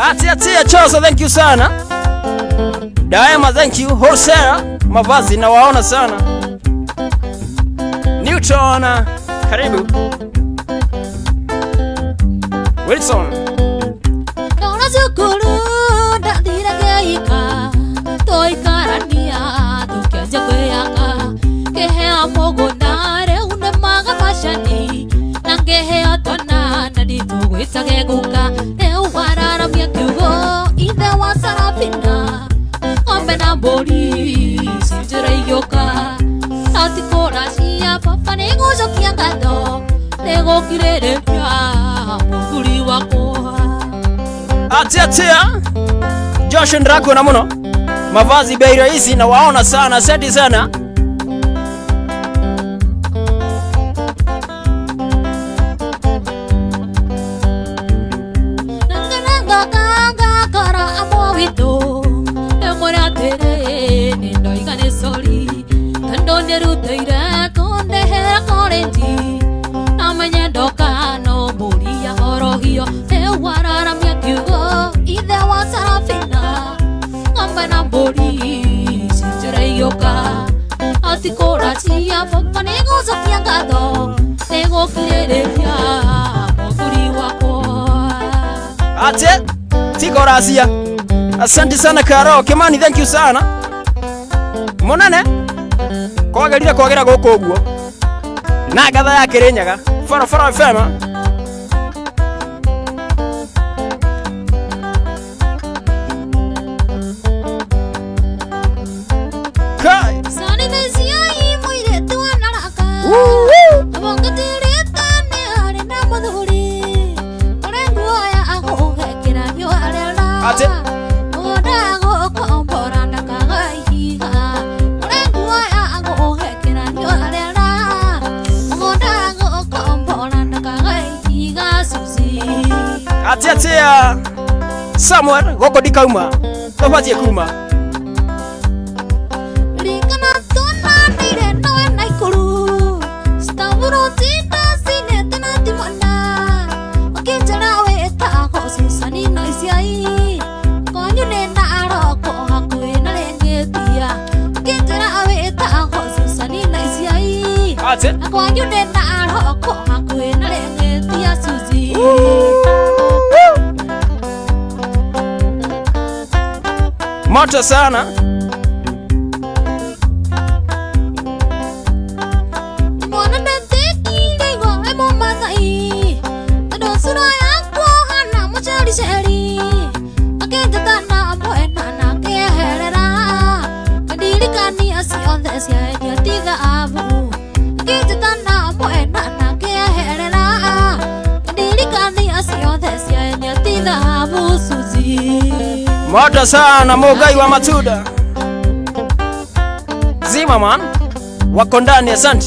Atia atia Choso, thank you sana. Daima, thank you. Hosea mavazi na waona sana. Newton, karibu. Wilson. Atia atia. Josh ndirakuona muno. Mavazi bei rahisi na waona sana, asante sana. Ate tiko rasia. Asante sana Karo Kimani, thank you sana. Monane kwagerire kwagera guku uguo na ngatha ya Kirinyaga Barabara FM. Kai Ate Atia atia Samuel goko ndikauma tũbatiĩ kuma. Ate moto sana. Moto sana Mugai wa Matuda. Zimmerman wako ndani, asante.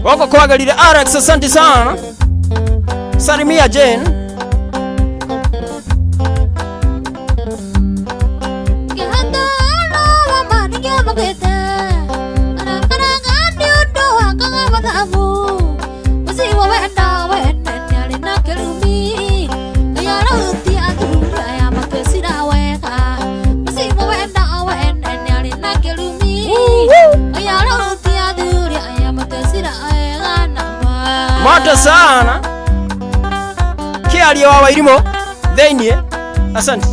Wako kwagalire Alex, asante sana. Salimia Jane. Moto sana. Kiario wa Wairimo thĩiniĩ, asante.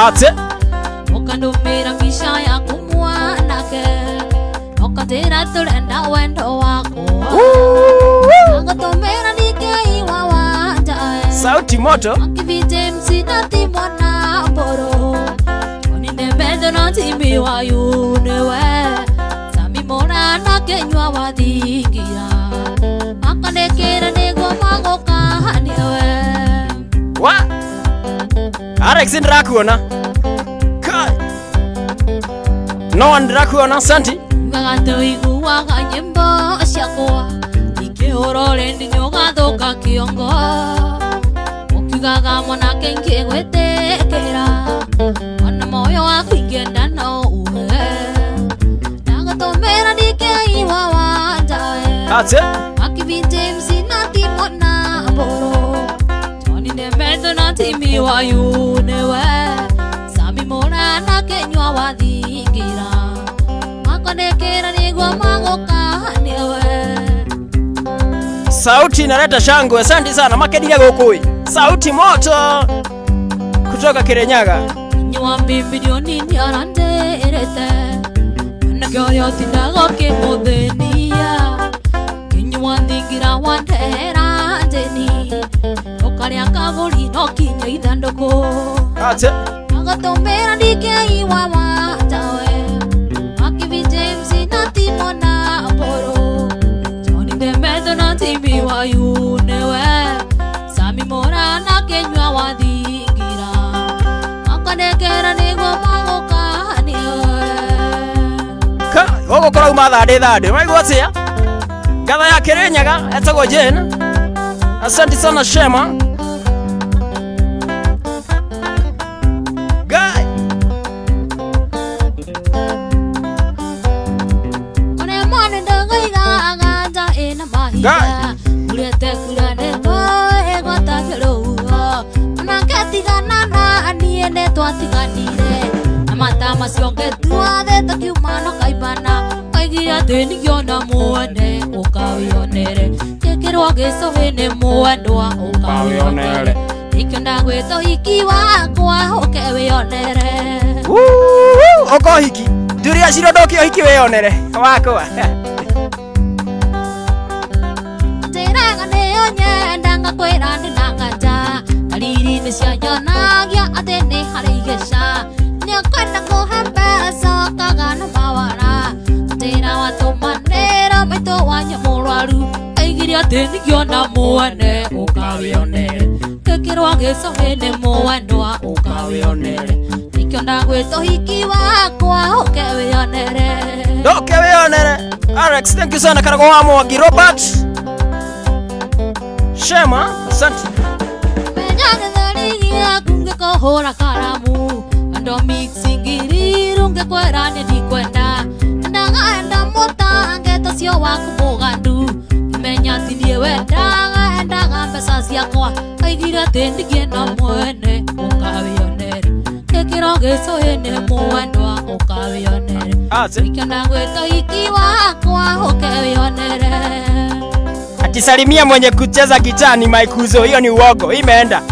Ate sauti moto. Wa Alex ndirakuona. Kai no ndirakuona, asante. Ate Sauti inaleta shangwe. Asante sana makenire guku. Sauti moto kutoka Kirinyaga. Nyuambi milioni nyaranderete na kyoyo tinago kimuthenia kinywa thingira wandera njeni ukaria kaburi no kinya ithanduku ate agatomera ndikeiwa watawe akibi James na Timona Apollo Johnny Demeto na Timmy wa Yunewe Sami Mora na Kenywa wa thingira akanekera niguo magũkaniwe ka gũgũkorwo uma thandĩ thandĩ waigua atia ngatha ya Kirinyaga etagwo Jane. Asante sana Shema. Guy one mwana ndagaiga aganja ina mahiga urete kurane toe gwatageruo onangetigana na niĩ nĩ twatiganire na mata macio ngetua thĩ tũkiuma no kaimana oigire atĩ ningĩona mwene ũkawĩonere gĩkĩrwo gĩcũhĩ nĩ mwendwa ũkawĩonere nĩkĩo ndagwĩta ũhiki wakwa ũke wĩonere. Ũka ũhiki nduria ciro ndoke ũhiki wĩonere wakwa. Njĩraga nĩyo nyenda ngakwĩra ndĩ na nganja ndariri nĩcianyonagia atĩ nĩ harĩ igeca nĩũkwenda kũhe mbeca ũkaga na mawara njĩra watũmanĩra maitũ wanya mũrwaru aigire atĩ ningĩona mwene ũkawĩonere gĩkĩrwo gĩcũhĩ nĩ mwendwa ũkawĩonere nĩkĩo ndagwĩta ũhiki wakwa ũke wĩonere ndoke wĩonere. Alex, thank you sana. Karago wa Mwangi Robert Shema, asante. Ngĩkũhũra karamu ando mixingiri rũngĩkwĩra nĩ ndikwenda ndagaenda mũtange tocio waku mũgandu menya ti niĩ wendaga endaga mbeca ciakwa aigire atĩ ndingĩenda mwene ũkawĩonere gĩkĩro gĩcũhĩ nĩ mwendwa ũkawĩonere nĩkĩo ndagwĩta ũhiki wakwa ũke wĩonere. Atisalimia mwenye kucheza gitaa ni Mike Kuzo. Hiyo ni uongo. Imeenda.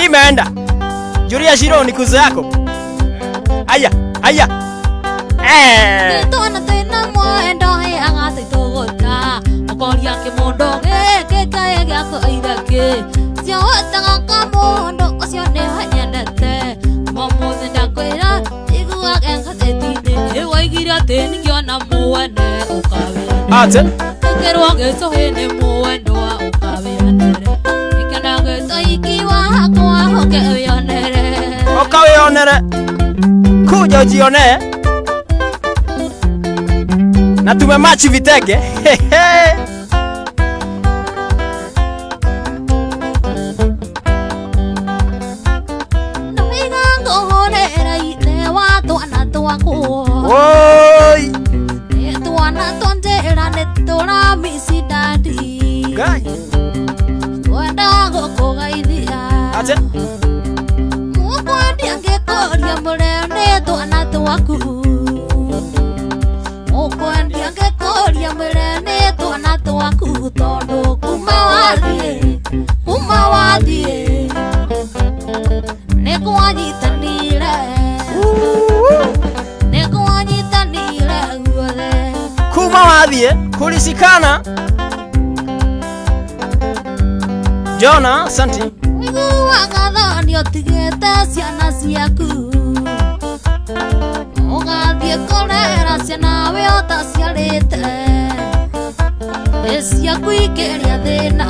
Imeenda. Julia Shiro ni kuzo yako. Aya, aya. Eh. Tona tena mwendo he agate togota. Okoria kimondo geke kae gyako aithake. Cio taga kamondo ocio ne hanyendete. Momothe ndakwira iguaga ngatheti-inĩ. Ĩwaigire atĩ ningĩona mwene ũkawĩonere. Ate. Gĩkĩrwo gĩcũhĩ nĩ mwendwa ũkawĩonere. Nĩkĩo ndagwĩta ũhiki wakwa ũke wĩonere. Ũkawĩonere. Kuja ujionee. Na tumemachi vitenge. Ndoiga ngũhũrĩra ithe wa twana twakwa. Oi. Twana twanjĩra nĩ tũramici dadi. Ngai. Twenda gũkũgeithia. Ate. Mũkwendia ngĩkũria mũrĩo nĩ twana twaku. Mũkwendia ngĩkũria mũrĩo nĩ twana twaku tondũ kuma wathiĩ kuma wathiĩ nĩ kwanyitanire nĩ kwanyitanire guothe. Kuma wathiĩ kulishikana. Jona, asante. Ũiguaga thoni ũtigĩte ciana ciaku ũgathiĩ kũrera ciana we ũtaciarĩte nĩ ciaku ikĩria thĩna.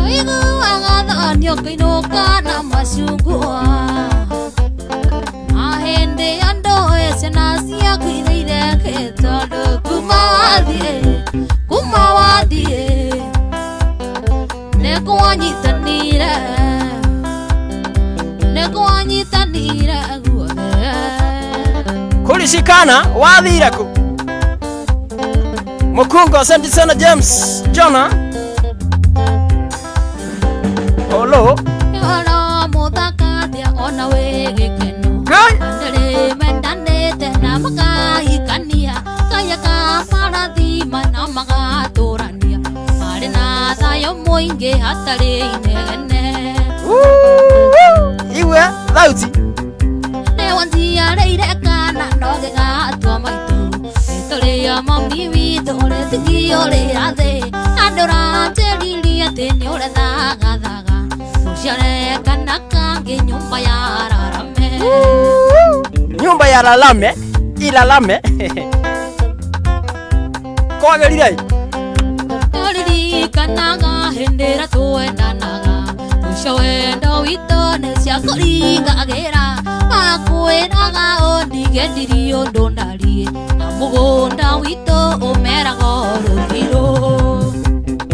Ũiguaga thoni ũkĩinũka na macungwa na hĩndĩ ya ndũĩ ciana ciaku ireire kĩ tondũ kuma wathiĩ kuma wathiĩ nĩ kwanyitanire nĩ kwanyitanire guothe. Kulishikana wathire ku. Mukungo, asante sana James Jona. Olo. Oro muthakathia ona wĩ gĩkeno. Ngai. Andũ mendanĩte na makahikania kaya ka marathima na magatũrania. Thayũ mũingĩ hatarĩ inegene. Iwe thauti. Nĩwanjiarĩire kana no gĩgatua maitũ. Rĩtwa rĩa mami witũ rĩtigio rĩrathĩ. Na ndũranjĩririe atĩ nĩũrethagathaga. Ũciare kana kangĩ nyũmba ya rarame. Nyumba ya lalame ilalame. Kwagĩrire. Nĩũririkanaga hĩndĩ ĩrĩa twendanaga. Ũcio wendo witũ nĩciakũringagĩra. Makwĩraga ũndigendirie ũndũ ndariĩ. Na mũgũnda witũ ũmeraga rũthirũ.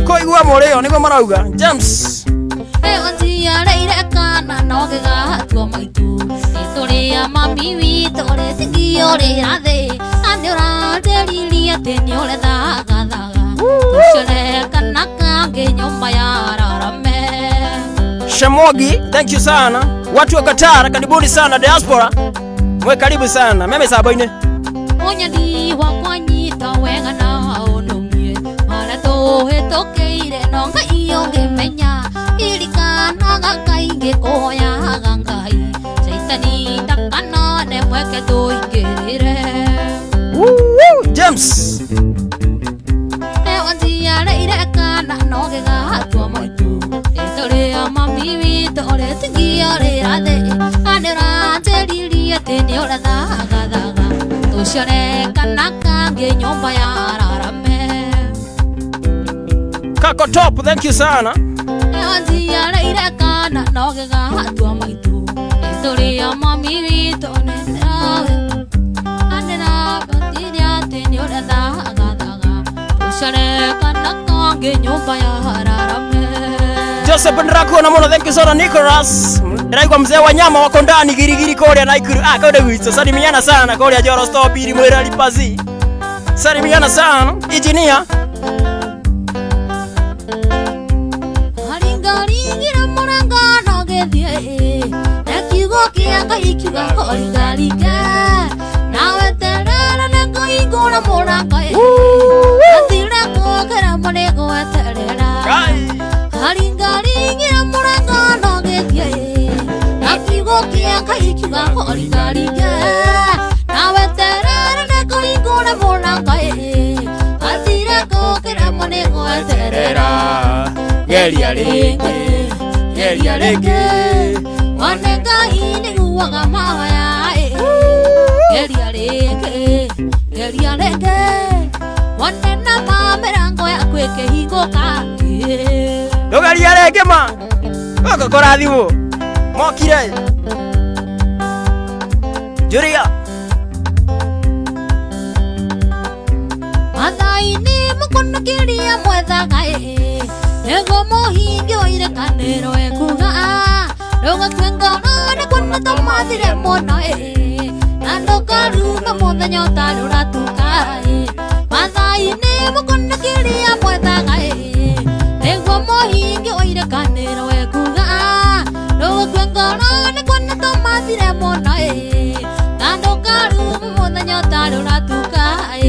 Kũigua mũrĩo nĩguo marauga. James. Nĩwanjiarĩire kana no gĩgatua maitũ. Rĩtwa rĩa mami witũ rĩtigio rĩrathĩ. Na nĩũranjĩririe atĩ nĩũrethagathaga. Tũciare kana kangĩ nyũmba ya rarame. Shemogi, thank you sana. Watu wa Qatar, karibuni sana diaspora. Mwe karibu sana. Meme sabaine. Mũnyandi wakwa nyita wega na ũnũmie. Marĩa tũhĩtũkĩire no Ngai ũngĩmenya. Irikanaga kaingĩ kũhoyaga Ngai. Caitani ndakanone mweke tũingĩrĩre. James. Nĩwanjiarĩire kana no gĩgatua maitũ. Rĩtwa rĩa mami witũ rĩtigio rĩrathĩ. Na nĩũranjĩririe atĩ nĩũrethagathaga. Tũciare kana kangĩ nyũmba ya rarame. Kako top, thank you sana. Nĩwanjiarĩire kana no gĩgatua maitũ. Rĩtwa rĩa mami witũ nĩndĩrabatire atĩ nĩũrethagathaga. Tũciare kana kangĩ nyũmba ya rarame. Joseph ndirakuona muno, thank you sana. Nicholas ndiraigua mzee wa nyama wako ndani girigiri koria Naikuru. Ah, konde gwitũ salimiana sana koria Joro stop iri mwira lipazi. Salimiana sana engineer. Haringaringira mũrango no gĩthiĩ. Na kiugo kĩa Ngai kiuga kũringaringe. Nawe terera nĩngũhingũra mũrango ĩ. Gathire kũgera mũnĩgweterera. Haringaringira mũrango no gĩthiĩ. Na kiugo kĩa Ngai kiuga kũringaringe. Nawe terera nĩngũhingũra mũrango ĩ. Gathire kũgera mũnĩgweterera. Geria rĩngĩ, geria rĩngĩ. One Ngai nĩguaga mahoya ĩ. Geria rĩngĩ, geria rĩngĩ. One na ma mĩrango yaku ĩkĩhingũka ĩ. Ndũgeria rĩngĩ ma. Gũkũ kũrathimwo. Mokire. Julia. Mathaa-inĩ mũkono kĩrĩa mwethaga ĩ. Nĩguo mũhingi wa irĩkanĩro ekuga. Ndũgakue ngoro nĩkuona tũmathire mũno ĩ. Na ndũkarume mũthenya ũtarĩ ũratuka ĩ. Mathaa-inĩ mũkono kĩrĩa mwethaga ĩ. Nĩguo mũhingi wa irĩkanĩro ekuga. Ndũgakue ngoro nĩkuona tũmathire mũno ĩ. Na ndũkarume mũthenya ũtarĩ ũratuka ĩ.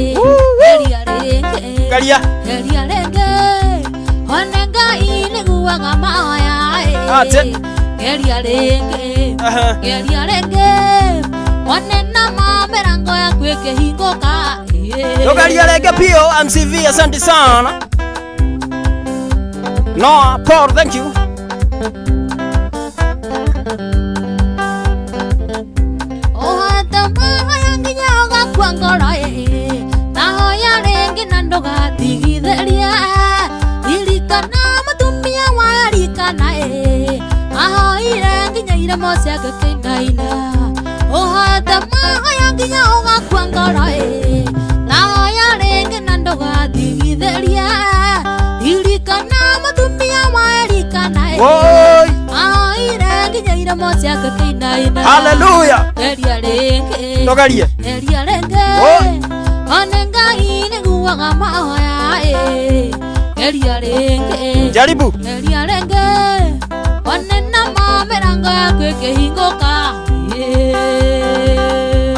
Geria rĩngĩ. Geria. Geria rĩngĩ. One Ngai nĩguaga mahoya ĩ. Ate. Geria rĩngĩ. Geria rĩngĩ. One na ma mĩrango yaku ĩkĩhingũka ĩ. Ndũgeria rĩngĩ pio MCV, asante sana. Noah Paul, thank you. Ũhoete mahoya nginya ũgakua ngoro ĩ. Tahoya rĩngĩ na ndũgatigithĩrie. Ririkana mũtumia wa Elikana ĩ. Ahoire nginya iremo ciake kĩinaina. Ũhoete mahoya nginya ũgakua ngoro ĩ. Tahoya rĩngĩ na ndũgatigithĩrie. Ririkana mũtumia wa Elikana ĩ. Woi. Ahoire nginya iremo ciake kĩinaina. Hallelujah. Geria rĩngĩ. Ndũgerie. Geria rĩngĩ. Woi. One Ngai nĩguaga mahoya ĩ. Geria rĩngĩ. Jaribu. Geria rĩngĩ. One na ma mĩrango yaku ĩkĩhingũka ĩ.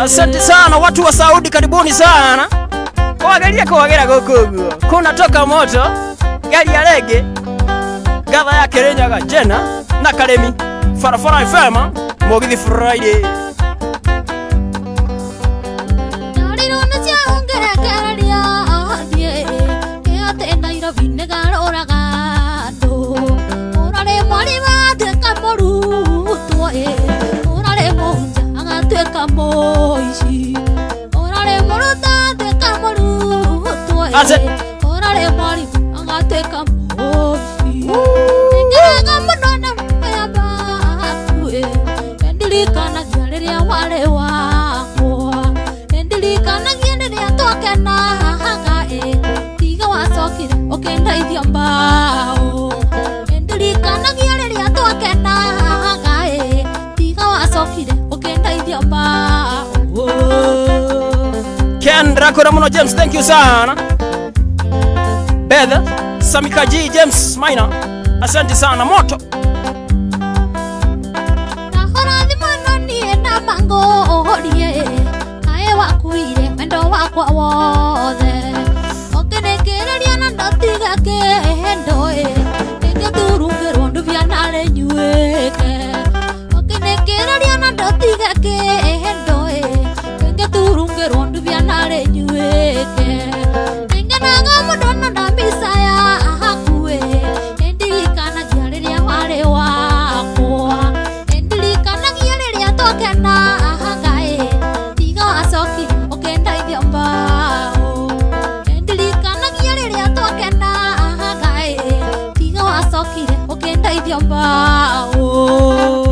Asante sana watu wa Saudi, karibuni sana. Kwageria kwagera gũkũ ũguo. Kunatoka moto. Geria rĩngĩ. Ngatha ya Kirinyaga Jena na Karimi Barabara FM Mugithi Friday. Ken Rakura muno James, thank you sana. Beth Samika G James Minor, asante sana moto.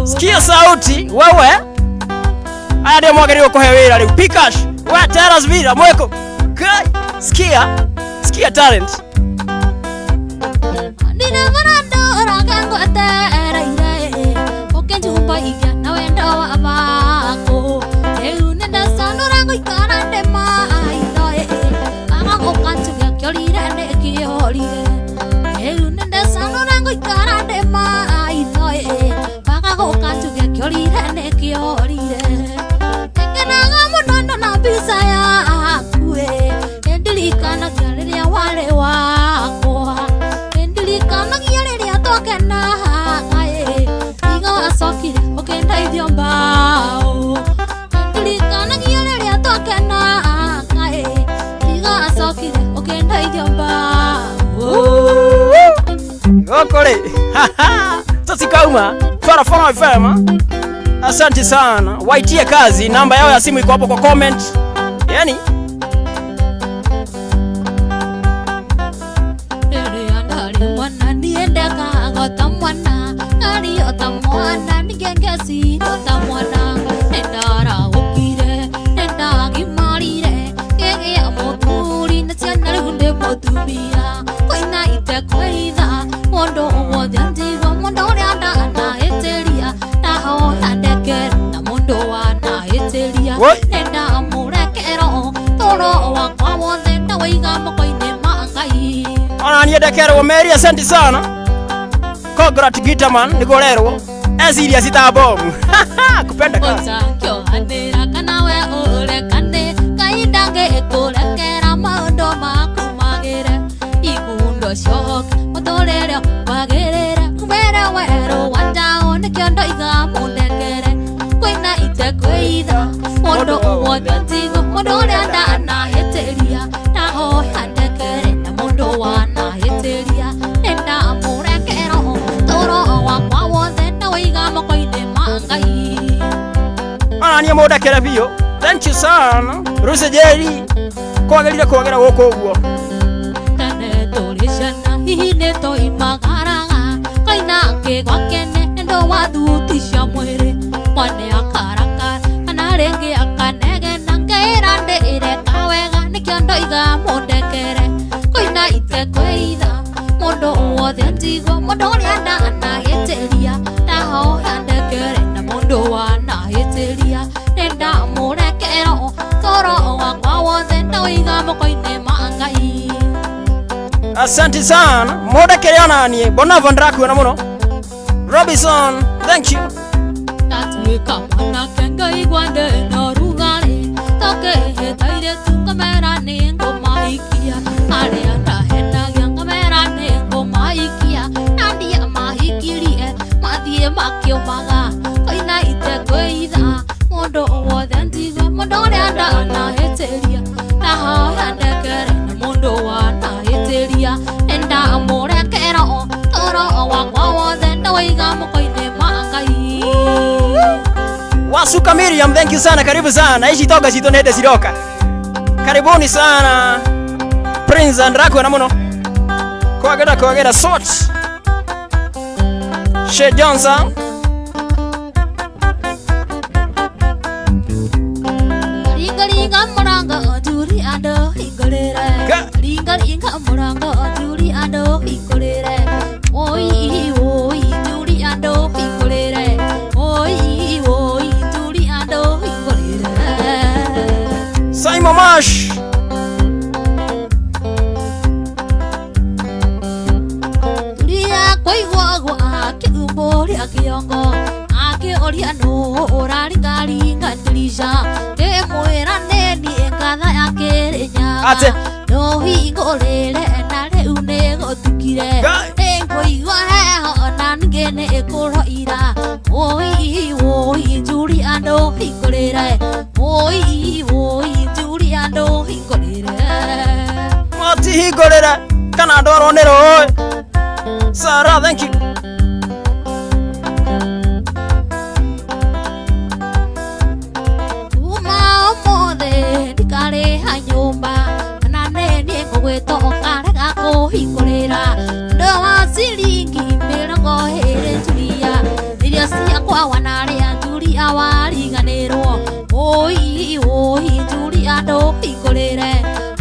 Sikia sauti wewe. Aya ndio mwagĩrĩirwo kũhe wĩra rĩu. Pikash, we tell us vira mweko. Kai, sikia. Sikia talent. Gokore. Tosikauma Farafara FM. Asante sana. Waitie kazi, namba yao ya simu iko hapo kwa comment. Yani Ona niendekerwo Mary, asante sana. Congrat Gitaman nigorerwo. Esiria sita bomu. Kupenda kazi. Mũndekere biũ. Thank you sana. Ruse Jerry. Kwagĩrire kwagĩra gũkũ ũguo. Tene tũrĩ ciana hihi nĩ tũimagaraga kaina kĩgwa kene ndo wathutisha mwĩrĩ mwane akarakara kana rĩngĩ akanegena ngeĩra ndĩreka wega nĩkĩo ndoiga mũndekere koina itekwĩitha mũndũ wothe ndigwa mũndũ ũrĩa ndanahĩtĩria ndahoya ndekere na mũndũ wanahĩtĩria nĩndamũrekera toro wakwa wothe ndawĩiga moko-inĩ ma Ngai. Asante sana. Mũndekere ona niĩ. Bonavo ndĩrakuona mũno. Robinson, thank you. Ndatuĩka mwanake ngaigua ndĩna ũrugarĩ tũkĩhĩta ngamera nĩ ngũmaikia arĩa ndahenagia ngamera nĩ ngũmaikia na ndiamahenagia. Asuka Miriam, thank you sana, karibu sana. Ici itonga citũ nĩ hĩndĩ ciroka. Karibuni sana. Prince Andrako na muno. Kwagera kwagera sort. She Johnson. Ringa ringa mũrango njuri andũ hingũrĩre. Ringa ringa mũrango njuri andũ hingũrĩre. Oi oi njuri andũ hingũrĩre. Oi oi njuri andũ hingũrĩre. Simon Marsh. Turia kũiguagwo akĩumbũria kĩongo akĩũria nũ ũraringaringa ndirisha ndĩmwĩra nĩ niĩ ngatha ya Kĩrĩnyaga ndũhingũrĩre na rĩu nĩgũtukire nĩngũigua heho na ningĩ nĩkũroira wũi wũi njuri andũ hingũrĩre wũi wũi njuri andũ hingũrĩre. Matihingũrĩre kana ndwarwo nĩ rũĩ. Sarah, thank you. Kuma ũmũthĩ ndikarĩha nyũmba kana nĩ niĩ ngũgwĩtwo ũkarega kũhingũrĩra ndũ wa ciringi 20 njuria irio ciakwa wanarĩa njuria wariganĩrwo wũi wũi njuria ndũhingũrĩre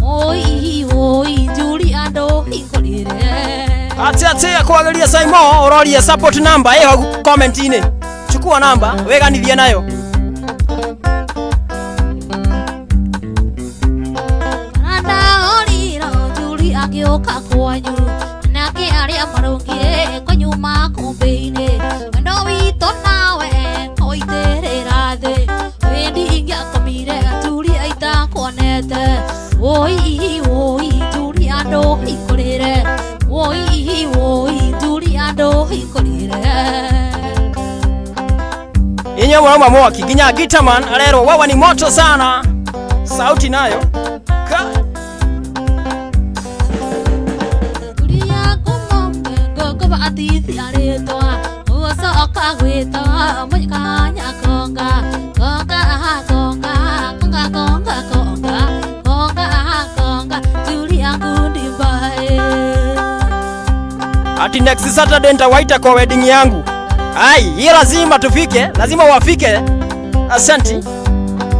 wũi wũi njuria ndũhingũrĩre. Atia atia kwagĩria Simon ũrorie support number ĩho comment-inĩ. Chukua namba wĩganithie nayo. Ndaoriro njuri agĩũka kwanyu nake arĩa marũngire kwanyu makũmbĩ-inĩ wendo witũ nawe ũitĩrĩra thĩ wendi ingĩakomire njuri aitakuonete wũi wũi njuri andũhingũrĩre wũi wũi njuri andũhingũrĩre. Inyuĩ mũrauma mwaki nginya Gitaman arerwo wawa ni moto sana. Sauti nayo. Ka Turia ngombe ngogoba atithi arĩtwa ũcoka gwĩtwa mũnyakanya konga konga konga konga konga konga konga konga Julia ngundi mbae. Ati next Saturday nitawaita kwa wedding yangu. Ai, hii lazima tufike, lazima wafike. Asante.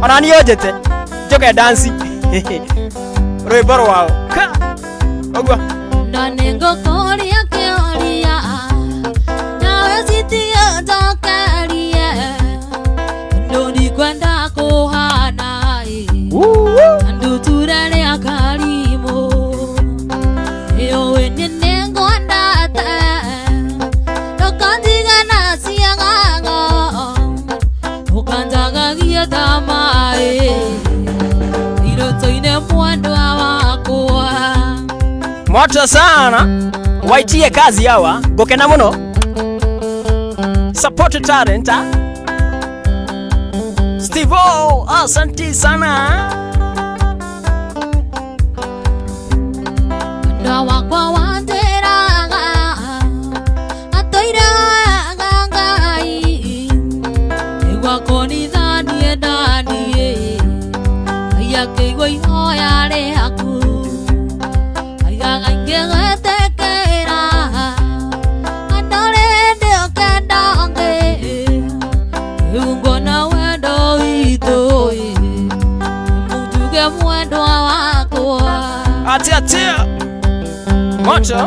Ona niojete. Njoke dance. Rwĩmbo rwao. Ka. Ũguo. Na nĩngũkũria kĩũria nawe citige njokerie ũndũ ndikwenda kũhana ĩ nduture rĩa karimũ ĩũĩ niĩ nĩngwendete ndũkanjige na ciagago ũkanjagagie ta maĩ iroto-inĩ mwendwa wakwa. Moto sana. Waitie kazi hawa. Ngũkena mũno. Support talent. Steve O, asante sana. Mwendwa wakwa wanjĩraga atũiraga Ngai nĩguo kũnithanie naniĩ Ngai akĩigua ihoya rĩaku aigaga ingĩgwĩtĩkĩra andũ rĩndĩ ũkenda ũngĩ rĩu nguona wendo witũ ĩ nĩmũnjuge mwendwa wakwa. Atia atia. Moto.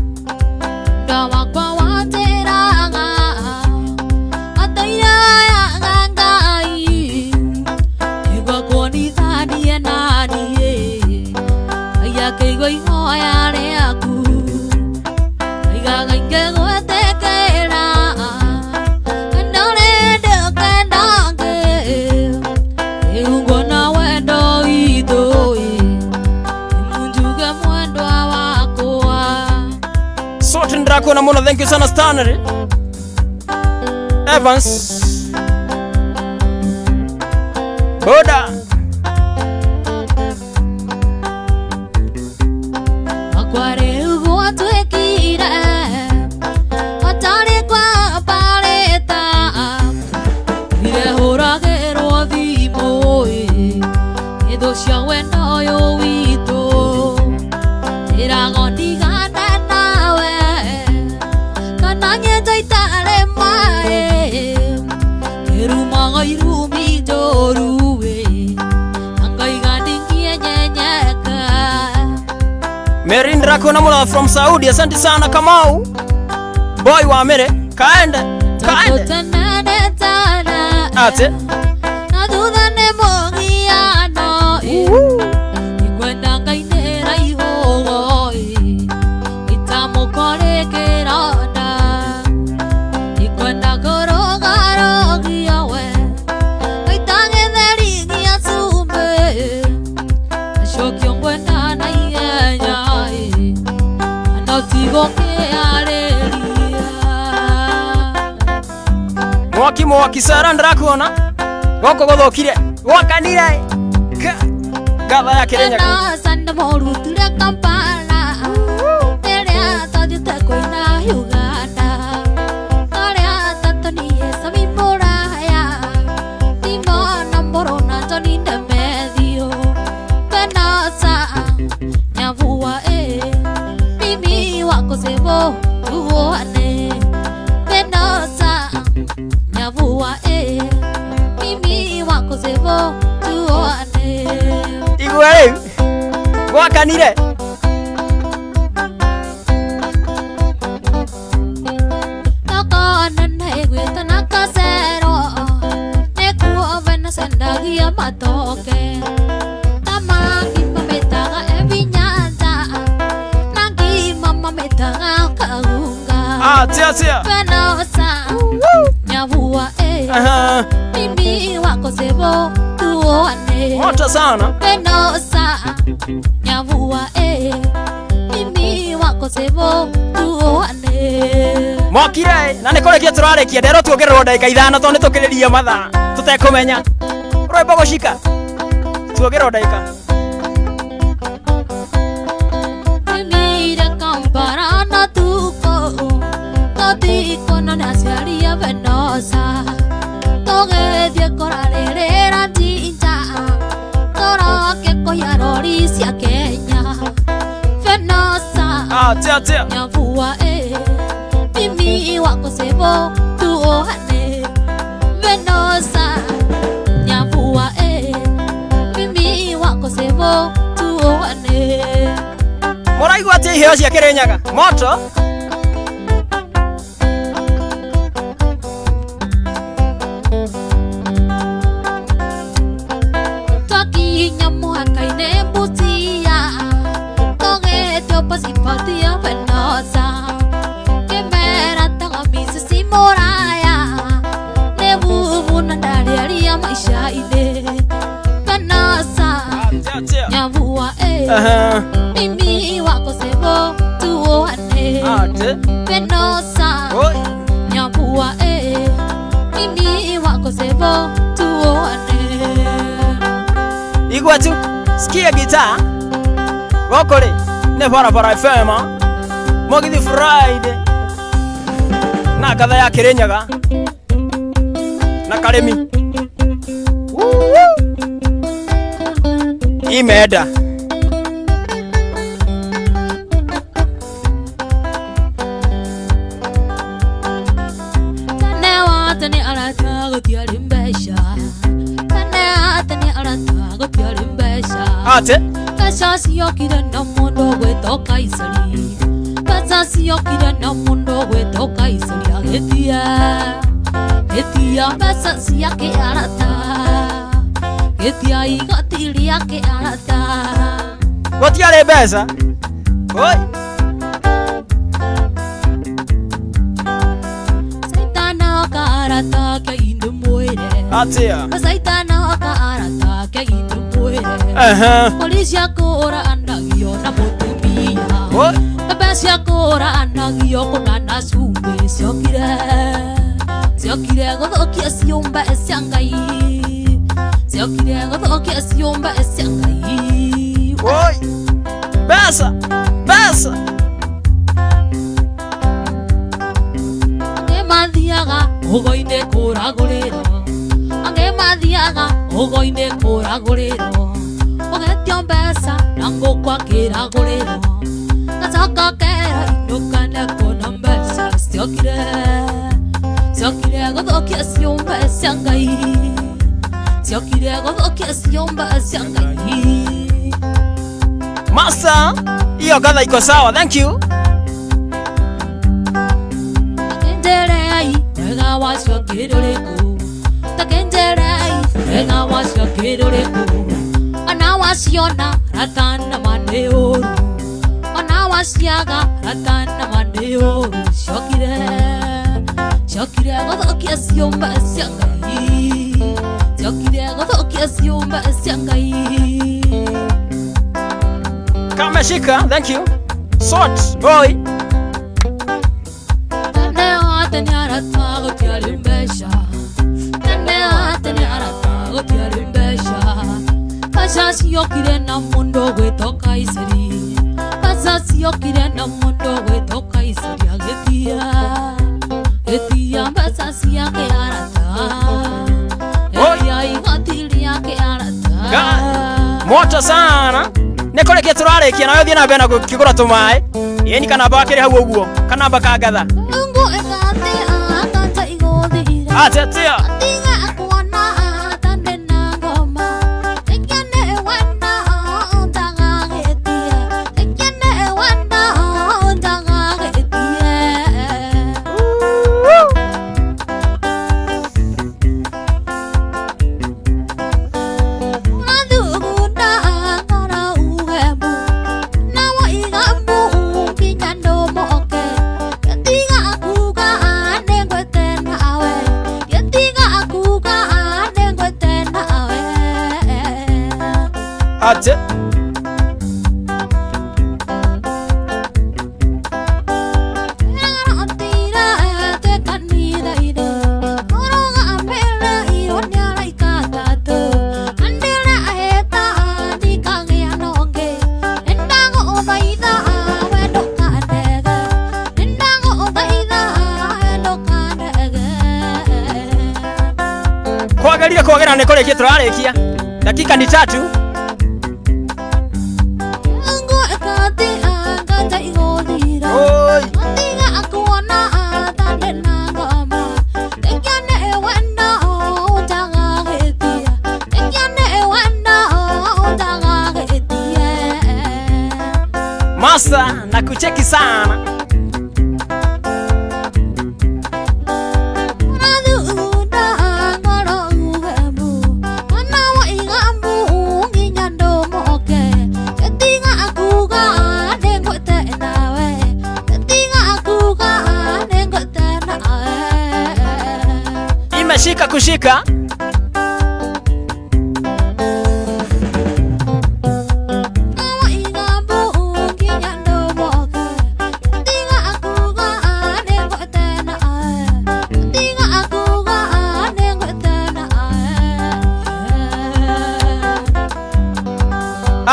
Mwendwa wakwa wanjĩraga atũiraga Ngai nĩguo kũnithanie naniĩ Ngai akĩigua ihoya rĩaku aigaga ingĩgwĩtĩkĩra andũ rĩndĩ ũkenda ũngĩ rĩu nguona wendo witũ ĩ nĩmũnjuge mwendwa wakwa. Sote ndirakuona muno, thank you sana Stanley Evans Boda. Merindra kuna mula from Saudi, asante sana Kamau. Boy wa mere, kaende, kaende. Ate. Na thutha nĩ mũgiano Ikwenda ngainĩra ihũgo Itamũkorĩ kĩronda Ikwenda kũrũgarũgia we Gaitagĩtherigia cumbĩ Acokio ngwenda na ihenya No tigũkĩarĩria Mwaki mwaki Sara ndĩrakuona. Gũkũ gũthũkire. Gwakanire. Gatha ya Kĩrĩnyaga. Sanda morutire Kampala Rĩrĩa twathiĩte kũina Uganda Twarĩa tatoniye Sami Mũraya Timona Mboro na Johnny Ndemethio Benosa Nyavua Mimi wako sebo tuone Benosa Nyavua Mimi wako sebo tuone Igua rĩu. Gwakanire. Thoko nene ĩgwĩtwo na Kasero nĩkuo venacendagia matoke thamaki mamĩtaga ebinyanja na ngima mamĩtaga kagunga Atia atia. Venosa Nyavua Aha. mimi wako sebo tuone Moto sana. Venosa Nyavua mimi wako sebo tuone Mokire na nĩ kũrĩkia tũrarĩkia nderwo tuongererwo ndagĩka ithano tondũ nĩ tũkĩrĩria mathaa tũtekũmenya. Rwĩmbo gũcika. Tuongererwo ndagĩka. Mire Kampala na tuko tũtikona nĩ aciari a Venosa tũgĩthiĩ kũrarĩrĩra Jinja tũroke kũiya rori cia Kenya Venosa Atia atia. Nyavua mimi wako sebo tuoane Venosa Nyavua mimi wako sebo tuoane Mũraigua atĩa iheo cia Kĩrĩnyaga? Moto. Twakinya mũhaka-inĩ Busia tũgĩtio pasipoti ya Venosa kĩmera taga Mrs. Mũraya nĩ bubu na ndarĩaria maica-inĩ Venosa Atia atia. Nyavua Aha. mimi wako sebo tuoane Ate. Venosa Oi. Nyavua mimi wako sebo tuoane Igua tu. Sikia gitaa. Gũkũ rĩ nĩ Barabara FM. Mũgithi Friday. Na ngatha ya Kĩrĩnyaga. Na Karĩmi. Woo! Imenda. Tene wa tene arata gũtiarĩ mbeca Tene wa tene arata gũtiarĩ mbeca Ate. Mbeca ciokire na mũndũ ũgwĩtwo Kaisari Mbeca ciokire na mũndũ ũgwĩtwo Kaisari agĩtia Gĩtia mbeca ciake arata Gĩtia igoti rĩake arata Gũtiarĩ mbeca. Oi. Saitana oka arata ke indũ mwĩre Atia. Saitana oka arata ke indũ mwĩre Aha. Mbũri cia kũũra anagio na mũtumia Oi. Mbembe cia kũũra anagio kũna na cumbĩ ciokire ciokire gũthũkia ciũmbe cia Ngai ciokire gũthũkia ciũmbe cia Ngai Oi. Mbeca. Mbeca. Angĩ mathiaga ũgo-inĩ kũragũrĩrwo Angĩ mathiaga ũgo-inĩ kũragũrĩrwo Ũgetio mbeca na ngũkũ akĩragũrĩrwo Gacoka kera inũka nĩkuona mbeca ciokire ciokire gũthũkia ciũmbe cia Ngai ciokire gũthũkia ciũmbe cia Ngai Master. Hiyo gadha iko sawa. Thank you. Takenjerei wega wacio kĩrũrĩkũ Takenjerei wega wacio kĩrũrĩkũ Ona waciona ratana mane ũru Ona waciaga ratana mane ũru Ciokire ciokire gũthũkia ciũmbe cia Ngai Ciokire gũthũkia ciũmbe cia Ngai. Kameshika, thank you. Sort boy. Tene atene arata gũtiarĩ mbeca Tene atene arata gũtiarĩ mbeca Mbeca ciokire na mũndũ gwĩtwo Kaiseri Mbeca ciokire na mũndũ gwĩtwo Kaiseri agĩtia Gĩtia mbeca ciake arata Gĩtia igoti rĩake arata. Moto sana. Nĩ kũrĩkia tũrarĩkia nawe thiĩ na mbere na gũkĩgũra tũmaĩ. Ĩni kanamba gakĩrĩ hau ũguo. Kanamba ka ngatha. Mungu ĩgate akanja igũthira Atia tia. Tiga kuona atande na ngoma Tekene wanda ndagagetie Tekene wanda ndagagetie. Unathugunda ngoro ugembu Na waigambu nginya ndũmoke Tiga kuga nĩngwĩte nawe Tiga kuga nĩngwĩte nawe. Atia. Kwagĩrire kwagĩra nĩ kũrĩkia tũrarĩkia. Dakika ni 3. Oi. Master, nakucheki sana. Imeshika kushika.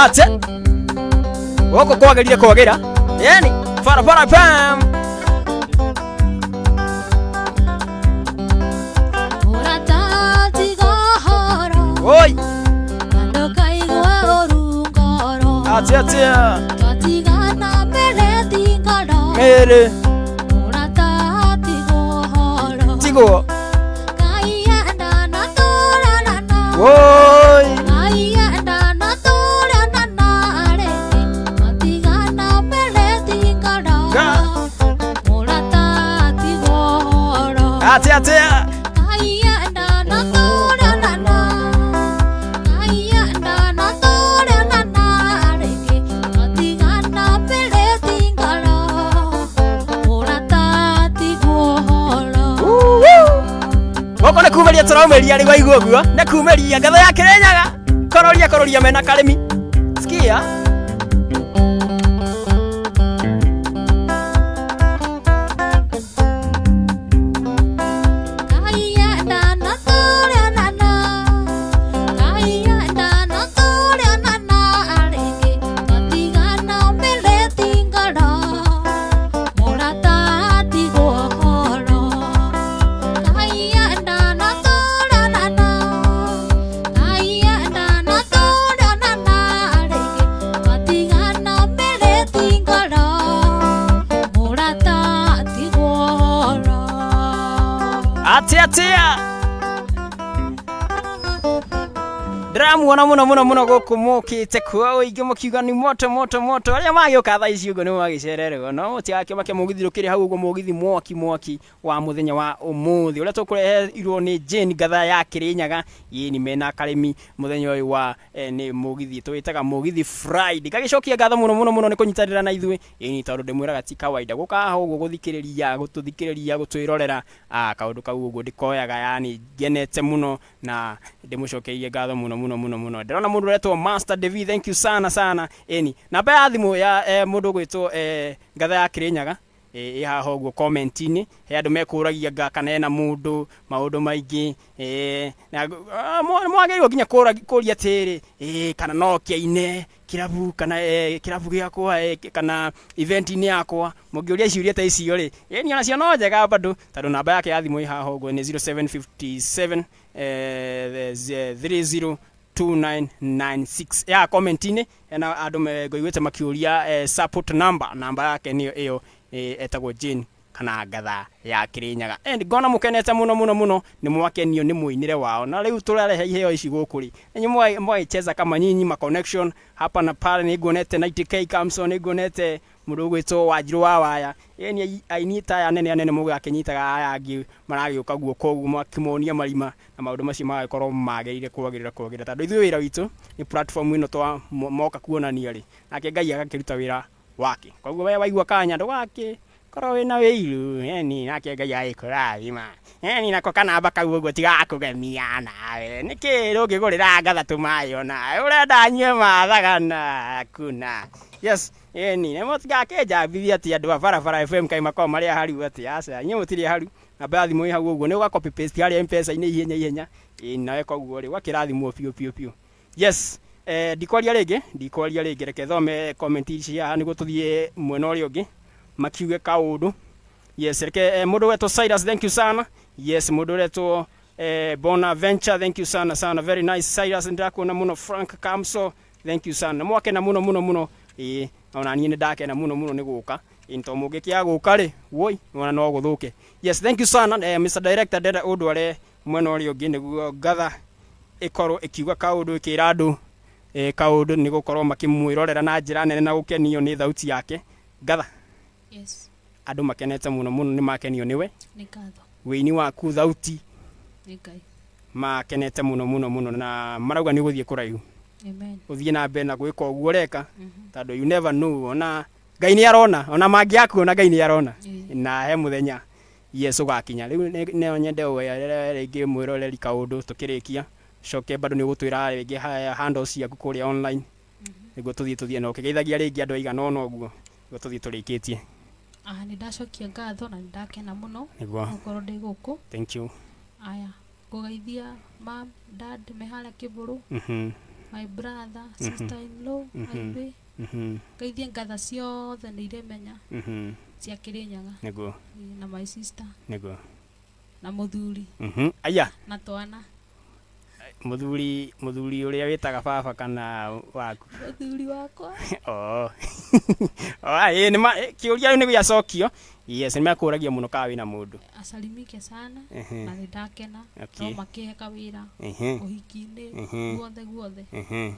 Ate. Gũkũ kwagĩrire kwagĩra. Yani barabara pam. Oi. Atia atia. Mere. Tigo. Oi. Atia atia. Gũkũ nĩ kumĩria tũraumĩria rĩ waigua ũguo nĩ kumĩria ngatha ya Kĩrĩnyaga kororia kororia mena karĩmi sikia. Ndĩramuona mũno mũno mũno gũkũ mũkĩte kwa ũingĩ mũkiuga nĩ moto moto moto. Arĩa magĩũka thaa ici ũguo nĩ magĩcererwo no mũtigakĩmake mũgithi ndũkĩrĩ hau ũguo, mũgithi mwaki mwaki wa mũthenya wa ũmũthĩ ũrĩa tũkũreheirwo nĩ Jane Ngatha ya Kĩrĩnyaga. Ĩni mena Karĩmi mũthenya ũyũ wa nĩ mũgithi tũwĩtaga mũgithi Friday. Ngagĩcokia ngatho mũno mũno mũno nĩ kũnyitanĩra na ithuĩ. Ĩni tondũ ndĩmwĩraga ti kawaida gũka haha ũguo gũthikĩrĩria, gũtũthikĩrĩria, gũtwĩrorera, kaũndũ kau ũguo ndĩkoyaga, yani ngenete mũno na ndĩmũcokeirie ngatho mũno mũno mũno mũno. Ndĩrona mũndũ ũretwo Master David, thank you sana sana. Ĩni namba ya thimũ ya mũndũ ũgwĩtwo Ngatha ya Kĩrĩnyaga ĩ haha ũguo comment-inĩ. He andũ mekũragia nga kana ena mũndũ maũndũ maingĩ, na mwagĩrĩirwo nginya kũria atĩrĩ, kana no kĩaine kĩrabu kana kĩrabu gĩakwa, kana event-inĩ yakwa. Mũngĩũria ciũria ta icio rĩ, ĩni onacio no njega bado, tondũ namba yake ya thimũ ĩ haha ũguo nĩ 0757 30 2996. Ya comment-inĩ hena andũ ngũiguĩte makĩũria support number, namba yake nĩyo ĩyo. Etagwo Jane kana Ngatha ya Kĩrĩnyaga. And ngona mũkenete mũno mũno mũno, nĩ mwakenio nĩ mũinĩre wao, na rĩu tũrarehe iheo ici gũkũ rĩ, inyuĩ mwagĩcheza kama nyinyi ma connection hapa na pale. Nĩ nguonete 90K Kamso, nĩ nguonete mũndũ ũgwĩtwo Wanjirũ wa Waya. Ĩni aini ta aya anene anene mũgakĩnyitaga aya angĩ maragĩũka guoko ũguo, makĩmonia marima na maũndũ macio magagĩkorwo magĩrĩire kwagĩrĩra kwagĩrĩra, tondũ ithuĩ wĩra witũ nĩ platform ĩno twa moka kuonania rĩ, nake Ngai agakĩruta wĩra wake. Koguo we waigua kanya ndũgakĩ korwo wĩna wĩiru, eni nake Ngai agĩkũrathima. Eni nako kanamba kau ũguo tigakũgemia nawe nĩkĩ ndũngĩgũrĩra Ngatha tũmaĩ, ona ũrenda nyue mathagana kuna. Yes, eni nĩ mũtigakĩnjambithia atĩ andũ a Barabara FM kaĩ makoragwo marĩ aharu atĩ. Aca, inyuĩ mũtirĩ aharu. Namba ya thimũ ĩ hau ũguo, nĩ ũga copy paste harĩa M-Pesa-inĩ ihenya ihenya. Ĩ nawe koguo rĩ, ũgakĩrathimwo biũ biũ biũ. Yes, ndikwaria rĩngĩ, ndikwaria rĩngĩ, reke thome comment ici haha nĩguo tũthiĩ mwena ũrĩa ũngĩ makiuge kaũndũ. Yes, reke mũndũ wetwo Cyrus, thank you sana. Yes, mũndũ ũretwo Bonaventure, thank you sana sana, very nice. Cyrus, ndĩrakuona mũno. Frank Kamso, thank you sana. Mwakena mũno mũno mũno. Ĩĩ, ona niĩ nĩ ndakena mũno mũno nĩ gũka. Ĩĩ, to mũngĩkĩaga gũka rĩ, woi, ona no gũthũke. Yes, thank you sana. Mr Director, ndĩrenda ũndware mwena ũrĩa ũngĩ nĩguo Ngatha ĩkorwo ĩkiuga kaũndũ, ĩkĩra andũ kaũndũ, nĩ gũkorwo makĩmwĩrorera na njĩra nene na gũkenio nĩ thauti yake. Ngatha. Yes. Andũ makenete mũno mũno, nĩ makenio nĩwe. Nĩ ngatho. Wĩini waku, thauti. Nĩ Ngai. Makenete mũno mũno mũno na marauga nĩ ũgũthiĩ kũraihu. Amen. Ũthiĩ na mbere na gwĩka ũguo ũreka, tondũ you never know, ona Ngai nĩ arona, ona mangĩakuona Ngai nĩ arona. Na he mũthenya, yes, ũgakinya. Rĩu no nyende ũrere rĩngĩ mwĩroreri kaũndũ tũkĩrĩkia, coke bado nĩ ũgũtwĩra rĩngĩ handles ciaku kũrĩa online, nĩguo tũthiĩ na ũkĩgeithagia rĩngĩ andũ aigana ũna ũguo, nĩguo tũthiĩ tũrĩkĩtie. Ah, nĩ ndacokia ngatho na nĩ ndakena mũno Nĩguo. gũkorwo ndĩ gũkũ. Thank you. Aya, ngũgeithia mam, dad me harĩa Kĩbũrũ, my brother, sister in law, Aibĩ. Ngeithie ngatha ciothe nĩ irĩmenya cia Kĩrĩnyaga. Nĩguo. Ĩĩ, na my sister. Nĩguo. Na mũthuri. Aya. Na twana. Mũthuri ũrĩa wĩtaga baba kana waku? Mũthuri wakwa. Oh, ĩĩ, nĩ ma kĩũria nĩ gĩacokio. Yes, nĩ mekũragia mũno kana wĩna mũndũ. Asalimike sana. Na nĩ ndakena. No makĩhe kawĩra ũhiki-inĩ, guothe guothe. Ĩĩ.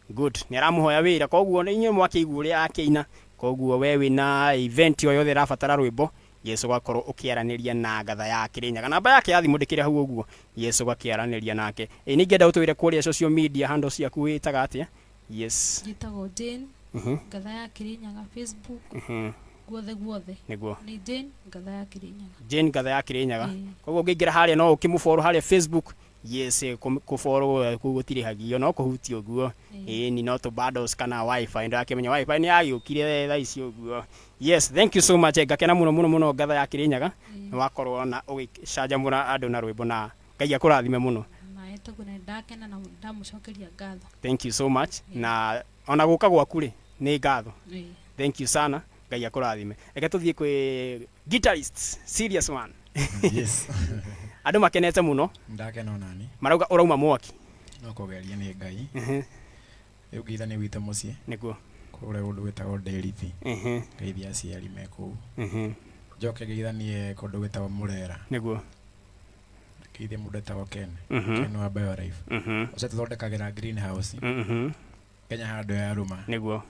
Good, nĩ aramũhoya wĩra, koguo nĩ inyuĩ mwakĩigua ũrĩa akĩina. Koguo we wĩna event o yothe ĩrabatara rwĩmbo, yes, ũgakorwo ũkĩaranĩria na Ngatha ya Kĩrĩnyaga. Namba yake ya thimũ ndĩkĩrĩ hau ũguo. Yes, ũgakĩaranĩria nake. Ĩ nĩ ingĩenda ũtwĩre kũrĩa social media handles ciaku wĩtaga atĩa? Yes. Njĩtagwo Jane Ngatha ya Kĩrĩnyaga, Facebook, guothe guothe. Nĩguo. Nĩ Jane Ngatha ya Kĩrĩnyaga. Jane Ngatha ya Kĩrĩnyaga. Koguo ũngĩingĩra harĩa no ũkĩmũfollow harĩa Facebook. Yes, kũfollow kũu gũtirĩhagio, no kũhutia ũguo. Ĩni no tũ bundles kana WiFi, ndakĩmenya WiFi nĩ yagĩũkire thaa ici ũguo. Yes, thank you so much. Ngakena mũno mũno mũno, Ngatha ya Kĩrĩnyaga, nĩ wakorwo na ũgĩcanjamũra andũ na rwĩmbo, na Ngai akũrathime mũno. Nawe taguo, na ndakena na ndamũcokeria ngatho. Thank you so much, na ona gũka gwaku rĩ, nĩ ngatho. Thank you sana, Ngai akũrathime. Reke tũthiĩ kwĩ guitarist, serious one. Yes. Andũ makenete mũno. Ndakena onani. Marauga ũrauma mwaki. No kũgeria nĩ Ngai. Rĩu ngeithanie gwitũ mũciĩ. Nĩguo. Kũrĩa kũndũ gwĩtagwo Ndĩrithi. Ngeithie aciari me kũu. Njoke ngeithanie kũndũ gwĩtagwo Mũrera. Nĩguo. Ngeithie mũndũ etagwo Ken. Mhm. Ken wa BioLife. Ũcio tũthondekagĩra greenhouse. Kenya handũ ya rũma. Nĩguo.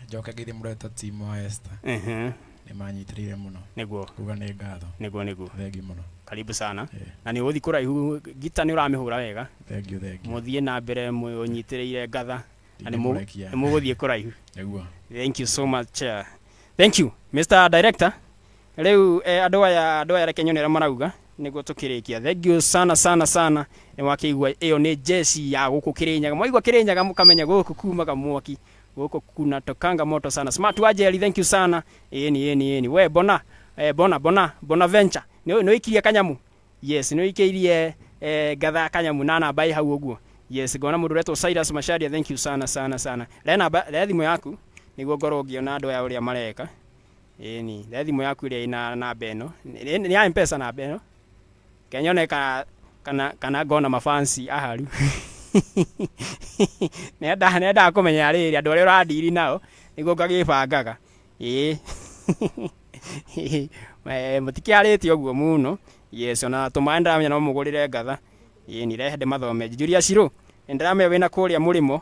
Njoke ngeithie mũndũ etagwo Tim wa Esther. Nĩ manyitĩrĩire mũno. Nĩguo. Kuga nĩ ngatho. Nĩguo nĩguo. Thengiũ mũno. Karibu sana. Na nĩ ũgũthiĩ kũraihu, gita nĩ ũramĩhũra wega. Thengiũ thengiũ. Mũthiĩ na mbere mũnyitĩrĩire ngatha na nĩ Ndingĩmũrekia. nĩ mũgũthiĩ kũraihu. Nĩguo. Thank you so much. Thank you Mr. Director. Rĩu andũ aya reke nyone ũrĩa marauga nĩguo tũkĩrĩkia. Thank you sana sana sana. Nĩ wakĩigua ĩyo nĩ jeshi ya gũkũ Kĩrĩnyaga. Mwaigua Kĩrĩnyaga mũkamenya gũkũ kumaga mwaki. Gũkũ kuna tokanga moto sana. Smart Wajeri, thank you sana. Ĩni ĩni ĩni. We bona bona Bonaventure. Nĩ ũikirie kanyamu. Yes, nĩ ũikĩirie ngatha kanyamu na namba ĩ hau ũguo. Yes, ngona mũndũ ũretwo Cyrus Macharia, thank you sana sana sana. Rehe namba, rehe thimũ yaku nĩguo ngorwo ngĩona andũ aya ũrĩa mareka. Ĩni, rehe thimũ yaku ĩrĩa ĩna namba ĩno. Nĩ ya M-Pesa namba ĩno. Kenyone kana ngona mafansi aharu. Nenda kũmenya rĩrĩ andũ arĩa ũradiri nao nĩguo ngagĩbangaga. Ĩĩ. Mũtikĩarĩtie ũguo mũno. Yes, ona tũmaĩ ndĩramenya no mũgũrĩre ngatha. Ĩĩ ni rehe ndĩmathome. Julius Shiro, ndĩramenya wĩna kũrĩa mũrĩmo.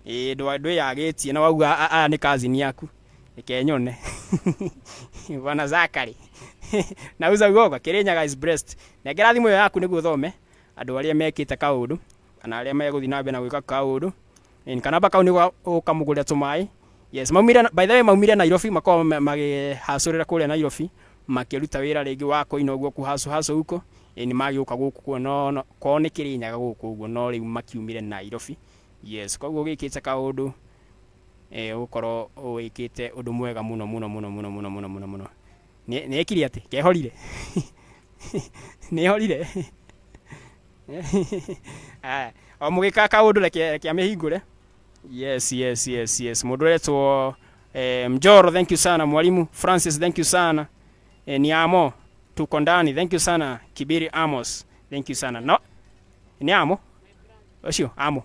Ĩĩ ndwĩyagĩtie na wauga aya nĩ cousin yaku. Reke nyone. Bwana Zakari. Nauza uoga, Kirinyaga is blessed. Nengera thimũ ĩyo yaku nĩguo ũthome andũ arĩa mekĩte kaũndũ kana arĩa megũthiĩ na mbere na gwĩka kaũndũ. Ĩni kanamba kau nĩguo ũkamũgũrĩra tũmaĩ. Yes, maumire, by the way, maumire Nairobi, makorwo magĩhacũrĩra kũrĩa Nairobi makĩruta wĩra rĩngĩ wa kũina ũguo kuhacu hacu huko. Ĩni magĩũka gũkũ kuo no kwao nĩ Kĩrĩnyaga gũkũ ũguo no rĩu makiumire Nairobi. Yes, koguo ũgĩkĩte kaũndũ ũgũkorwo wĩkĩte ũndũ mwega mũno mũno mũno mũno mũno mũno mũno mũno. Nĩ ĩkire atĩ kehorire. Nĩ ĩhorire. Aya, o mũgĩka kaũndũ reke amĩhingũre. Yes, yes, yes, yes. Mũndũ ũretwo Mjoro, thank you sana. Mwalimu Francis, thank you sana. Ni Amo, tuko ndani, thank you sana. Kibiri Amos, thank you sana. No, ni Amo? Ũcio, Amo.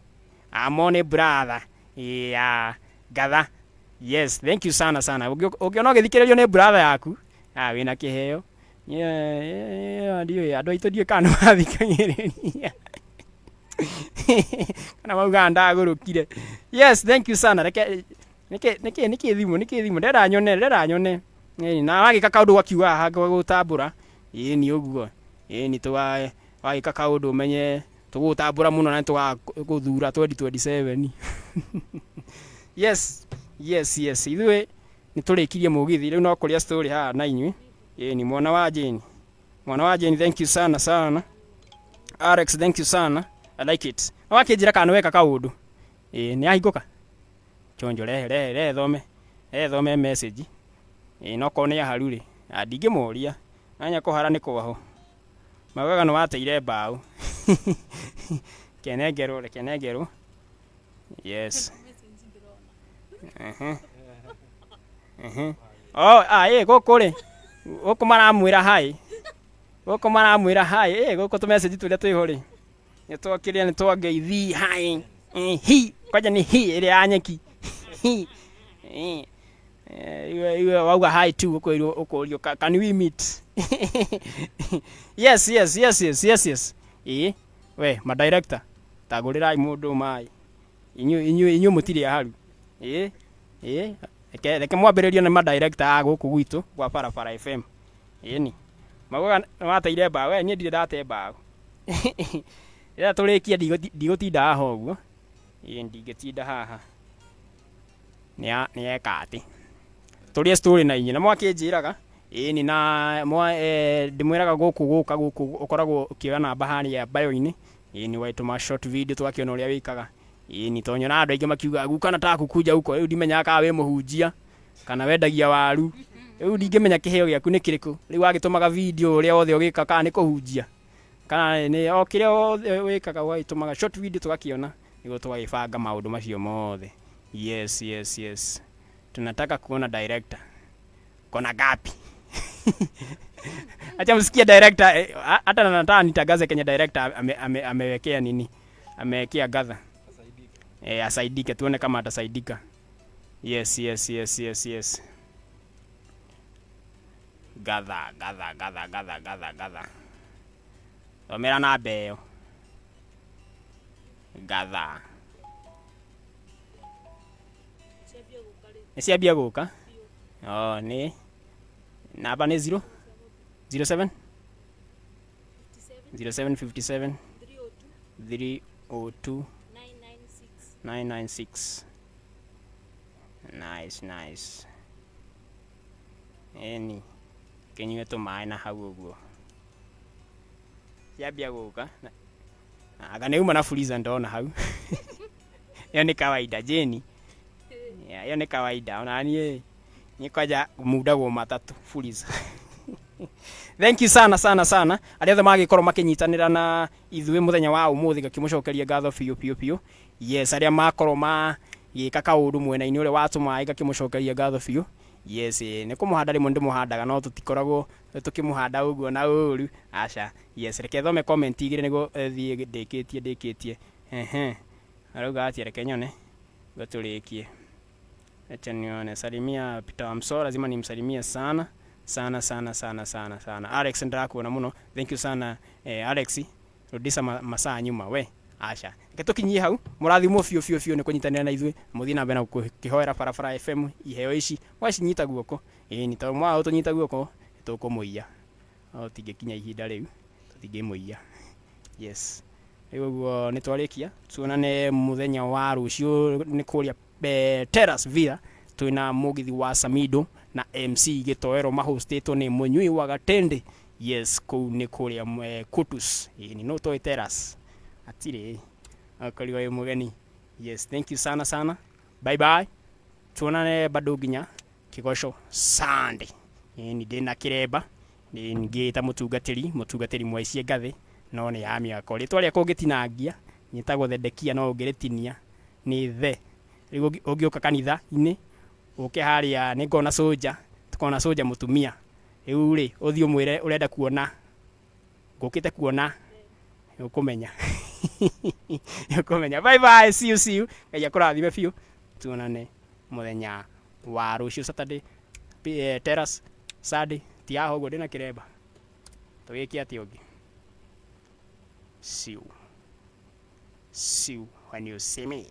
Amo nĩ brother ya ngatha. Yes, thank you sana sana. Ũngĩona ũgĩthikĩrĩrio nĩ brother yaku, ah, wĩna kĩheo. Ndiũĩ andũ aitũ ndiũĩ kana nĩ mathikagĩrĩria. Kana maugaga ndagũrũkire. Yes, thank you sana. Reke nĩkĩ nĩkĩ nĩkĩ thimũ nĩkĩ thimũ ndĩrenda nyone ndĩrenda nyone. Ĩni na wagĩka kaũndũ gakiuga haha gũtambũra. Ĩni ũguo. Ĩni tũga wagĩka kaũndũ ũmenye tũgũgũtambũra mũno na tũgagũthura 2027. Yes, yes, yes. Ithuĩ nĩ tũrĩkirie mũgithi rĩu no kũrĩa story haha na inyuĩ. Ĩni mwana wa Jane. Mwana wa Jane, thank you sana sana. Alex, thank you sana. I like it. Na wakĩnjĩra kana nĩ weka kaũndũ. Ĩĩ nĩ yahingũka. Chonjo rehe rehe rehe thome. Rehe thome message. Ĩĩ no korwo nĩ aharu rĩ. Na ndingĩmũria. Anya kũhara nĩ kwaho. Maugaga nĩ wateire mbaũ. Kenengerwo reke nengerwo. Yes. Oh, ah, ĩ gũkũ rĩ. Gũkũ maramwĩra hi. Gũkũ maramwĩra hi. Ĩ gũkũ tũ message tũrĩa twĩho rĩ. Nĩ twakĩrĩa nĩ twangeithi hi. Hi. Kwanja nĩ hi ĩrĩa ya nyeki. Hi. Iwe wauga hi tu ũkwĩrwo ũkũrio can we meet? Yes, yes, yes, yes, yes, yes. Ĩ we ma director tagũrĩrai mũndũ maĩ. Inyuĩ inyuĩ mũtirĩ aharu. Ĩ ĩ reke mwambĩrĩrio nĩ ma director a gũkũ gwitũ gwa Barabara FM. Ĩni maugaga nĩ wateire mbaũ, we niĩ ndirĩ ndate mbaũ. Rĩrĩa tũrĩkie ndigũtinda haha ũguo. Ĩ ndingĩtinda haha. Nĩ eka atĩ. Tũrĩe story na inyuĩ na mwakĩnjĩraga ĩni na mwa ndĩmwĩraga gũkũ gũka gũkũ ũkoragwo ũkĩoya namba harĩa bio-inĩ. Ĩni waitũma short video tũgakĩona ũrĩa wĩkaga. Ĩni tondũ nyonaga andũ aingĩ makiuga guka nataka kukuja huko. Rĩu ndimenyaga kana wĩ mũhunjia kana wendagia waru. Rĩu ndingĩmenya kĩheo gĩaku nĩ kĩrĩkũ. Rĩu wagĩtũmaga video ũrĩa wothe ũgĩka kana nĩ kũhunjia. Kana nĩ o kĩrĩa wothe wĩkaga ũgagĩtũmaga short video tũgakĩona nĩguo tũgagĩbanga maũndũ macio mothe. Yes, yes, yes. Tunataka kuona director. Kona gapi? Acha msikie director, hata na nataka nitangaze Kenya director amewekea nini? Amewekea gather. Asaidike tuone kama atasaidika. Yes, yes, yes, yes, yes. Gather, gather, gather, gather, gather, gather. Thomera namba ĩyo. Ngatha. Nĩ ciambia gũka? Oh, nĩ namba nĩ 0 07 0757 302 996. Nice, nice. Eni kĩnyue tũmaĩ na hau ũguo ciambia gũka. Anga nĩ uma na fuliza ndona hau. Ĩyo nĩ kawaida Jane. Yeah, ĩyo nĩ kawaida ona niĩ niĩ kwanja mundagwo matatũ fuliza. Thank you sana sana sana arĩa othe magĩkorwo makĩnyitanĩra na ithuĩ mũthenya wa ũmũthĩ, ngakĩmũcokeria ngatho biũ biũ biũ. Yes, arĩa makorwo magĩka kaũndũ mwena-inĩ ũrĩa wa tũmaĩ, ngakĩmũcokeria ngatho biũ. Yes, nĩ kũmũhanda rĩmwe ndĩmũhandaga, no tũtikoragwo tũkĩmũhanda ũguo na ũru, aca. Yes, reke thome comment igĩrĩ nĩguo thiĩ ndĩkĩtie ndĩkĩtie. Ehe, arauga atĩa? Reke nyone nĩguo tũrĩkie. Acha nione. Salimia Peter Mso, lazima nimsalimie sana sana sana sana sana sana. Alex, ndĩrakuona mũno, thank you sana. Alex, rudisha masaa nyuma we. Aca, reke tũkinyie hau. Mũrathimwo biũ biũ biũ nĩ kũnyitanĩra na ithuĩ. Mũthiĩ na mbere na gũkĩhoera Barabara FM. Iheo ici mwacinyita guoko, ĩni tondũ mwaga gũtũnyita guoko tũkũmũiya, no tũtingĩkinya ihinda rĩu tũtingĩmũiya. Yes, rĩu ũguo nĩ twarĩkia. Tuonane mũthenya wa rũciũ nĩ kũrĩa Terrace Villa, twĩna mũgithi wa Samido na MC Gĩtoero, mahostĩtwo nĩ Mũnyui wa Gatende. Yes, kũu nĩ kũrĩa Kutus. Ĩni no toĩ Terrace atirĩ akorirwo wĩ mũgeni. Yes, thank you sana sana, bye bye, tuonane bado nginya Kĩgoco Sunday. Ĩni ndĩna kĩremba ngĩĩta mũtungatĩri, mũtungatĩri mwaicie ngathĩ, no nĩ ya mĩako. Rĩtwa rĩakwa ũngĩtinangia nyĩtagwo Thedekia, no ũngĩrĩtinia nĩ the. Rĩu ũngĩũka kanitha-inĩ ũke harĩa nĩ ngona cũnja, tũkona cũnja mũtumia. Rĩu rĩ ũthiĩ ũmwĩre ũrenda kuona, ngũkĩte kuona, ũkũmenya ũkũmenya. Bye bye, see you, see you. Ngai akũrathime biũ. Tuonane mũthenya wa rũciũ Saturday, Terrace Sunday. Ti haha ũguo ndĩna kĩremba tũgĩke atĩa ũngĩ. See you, see you when you see me.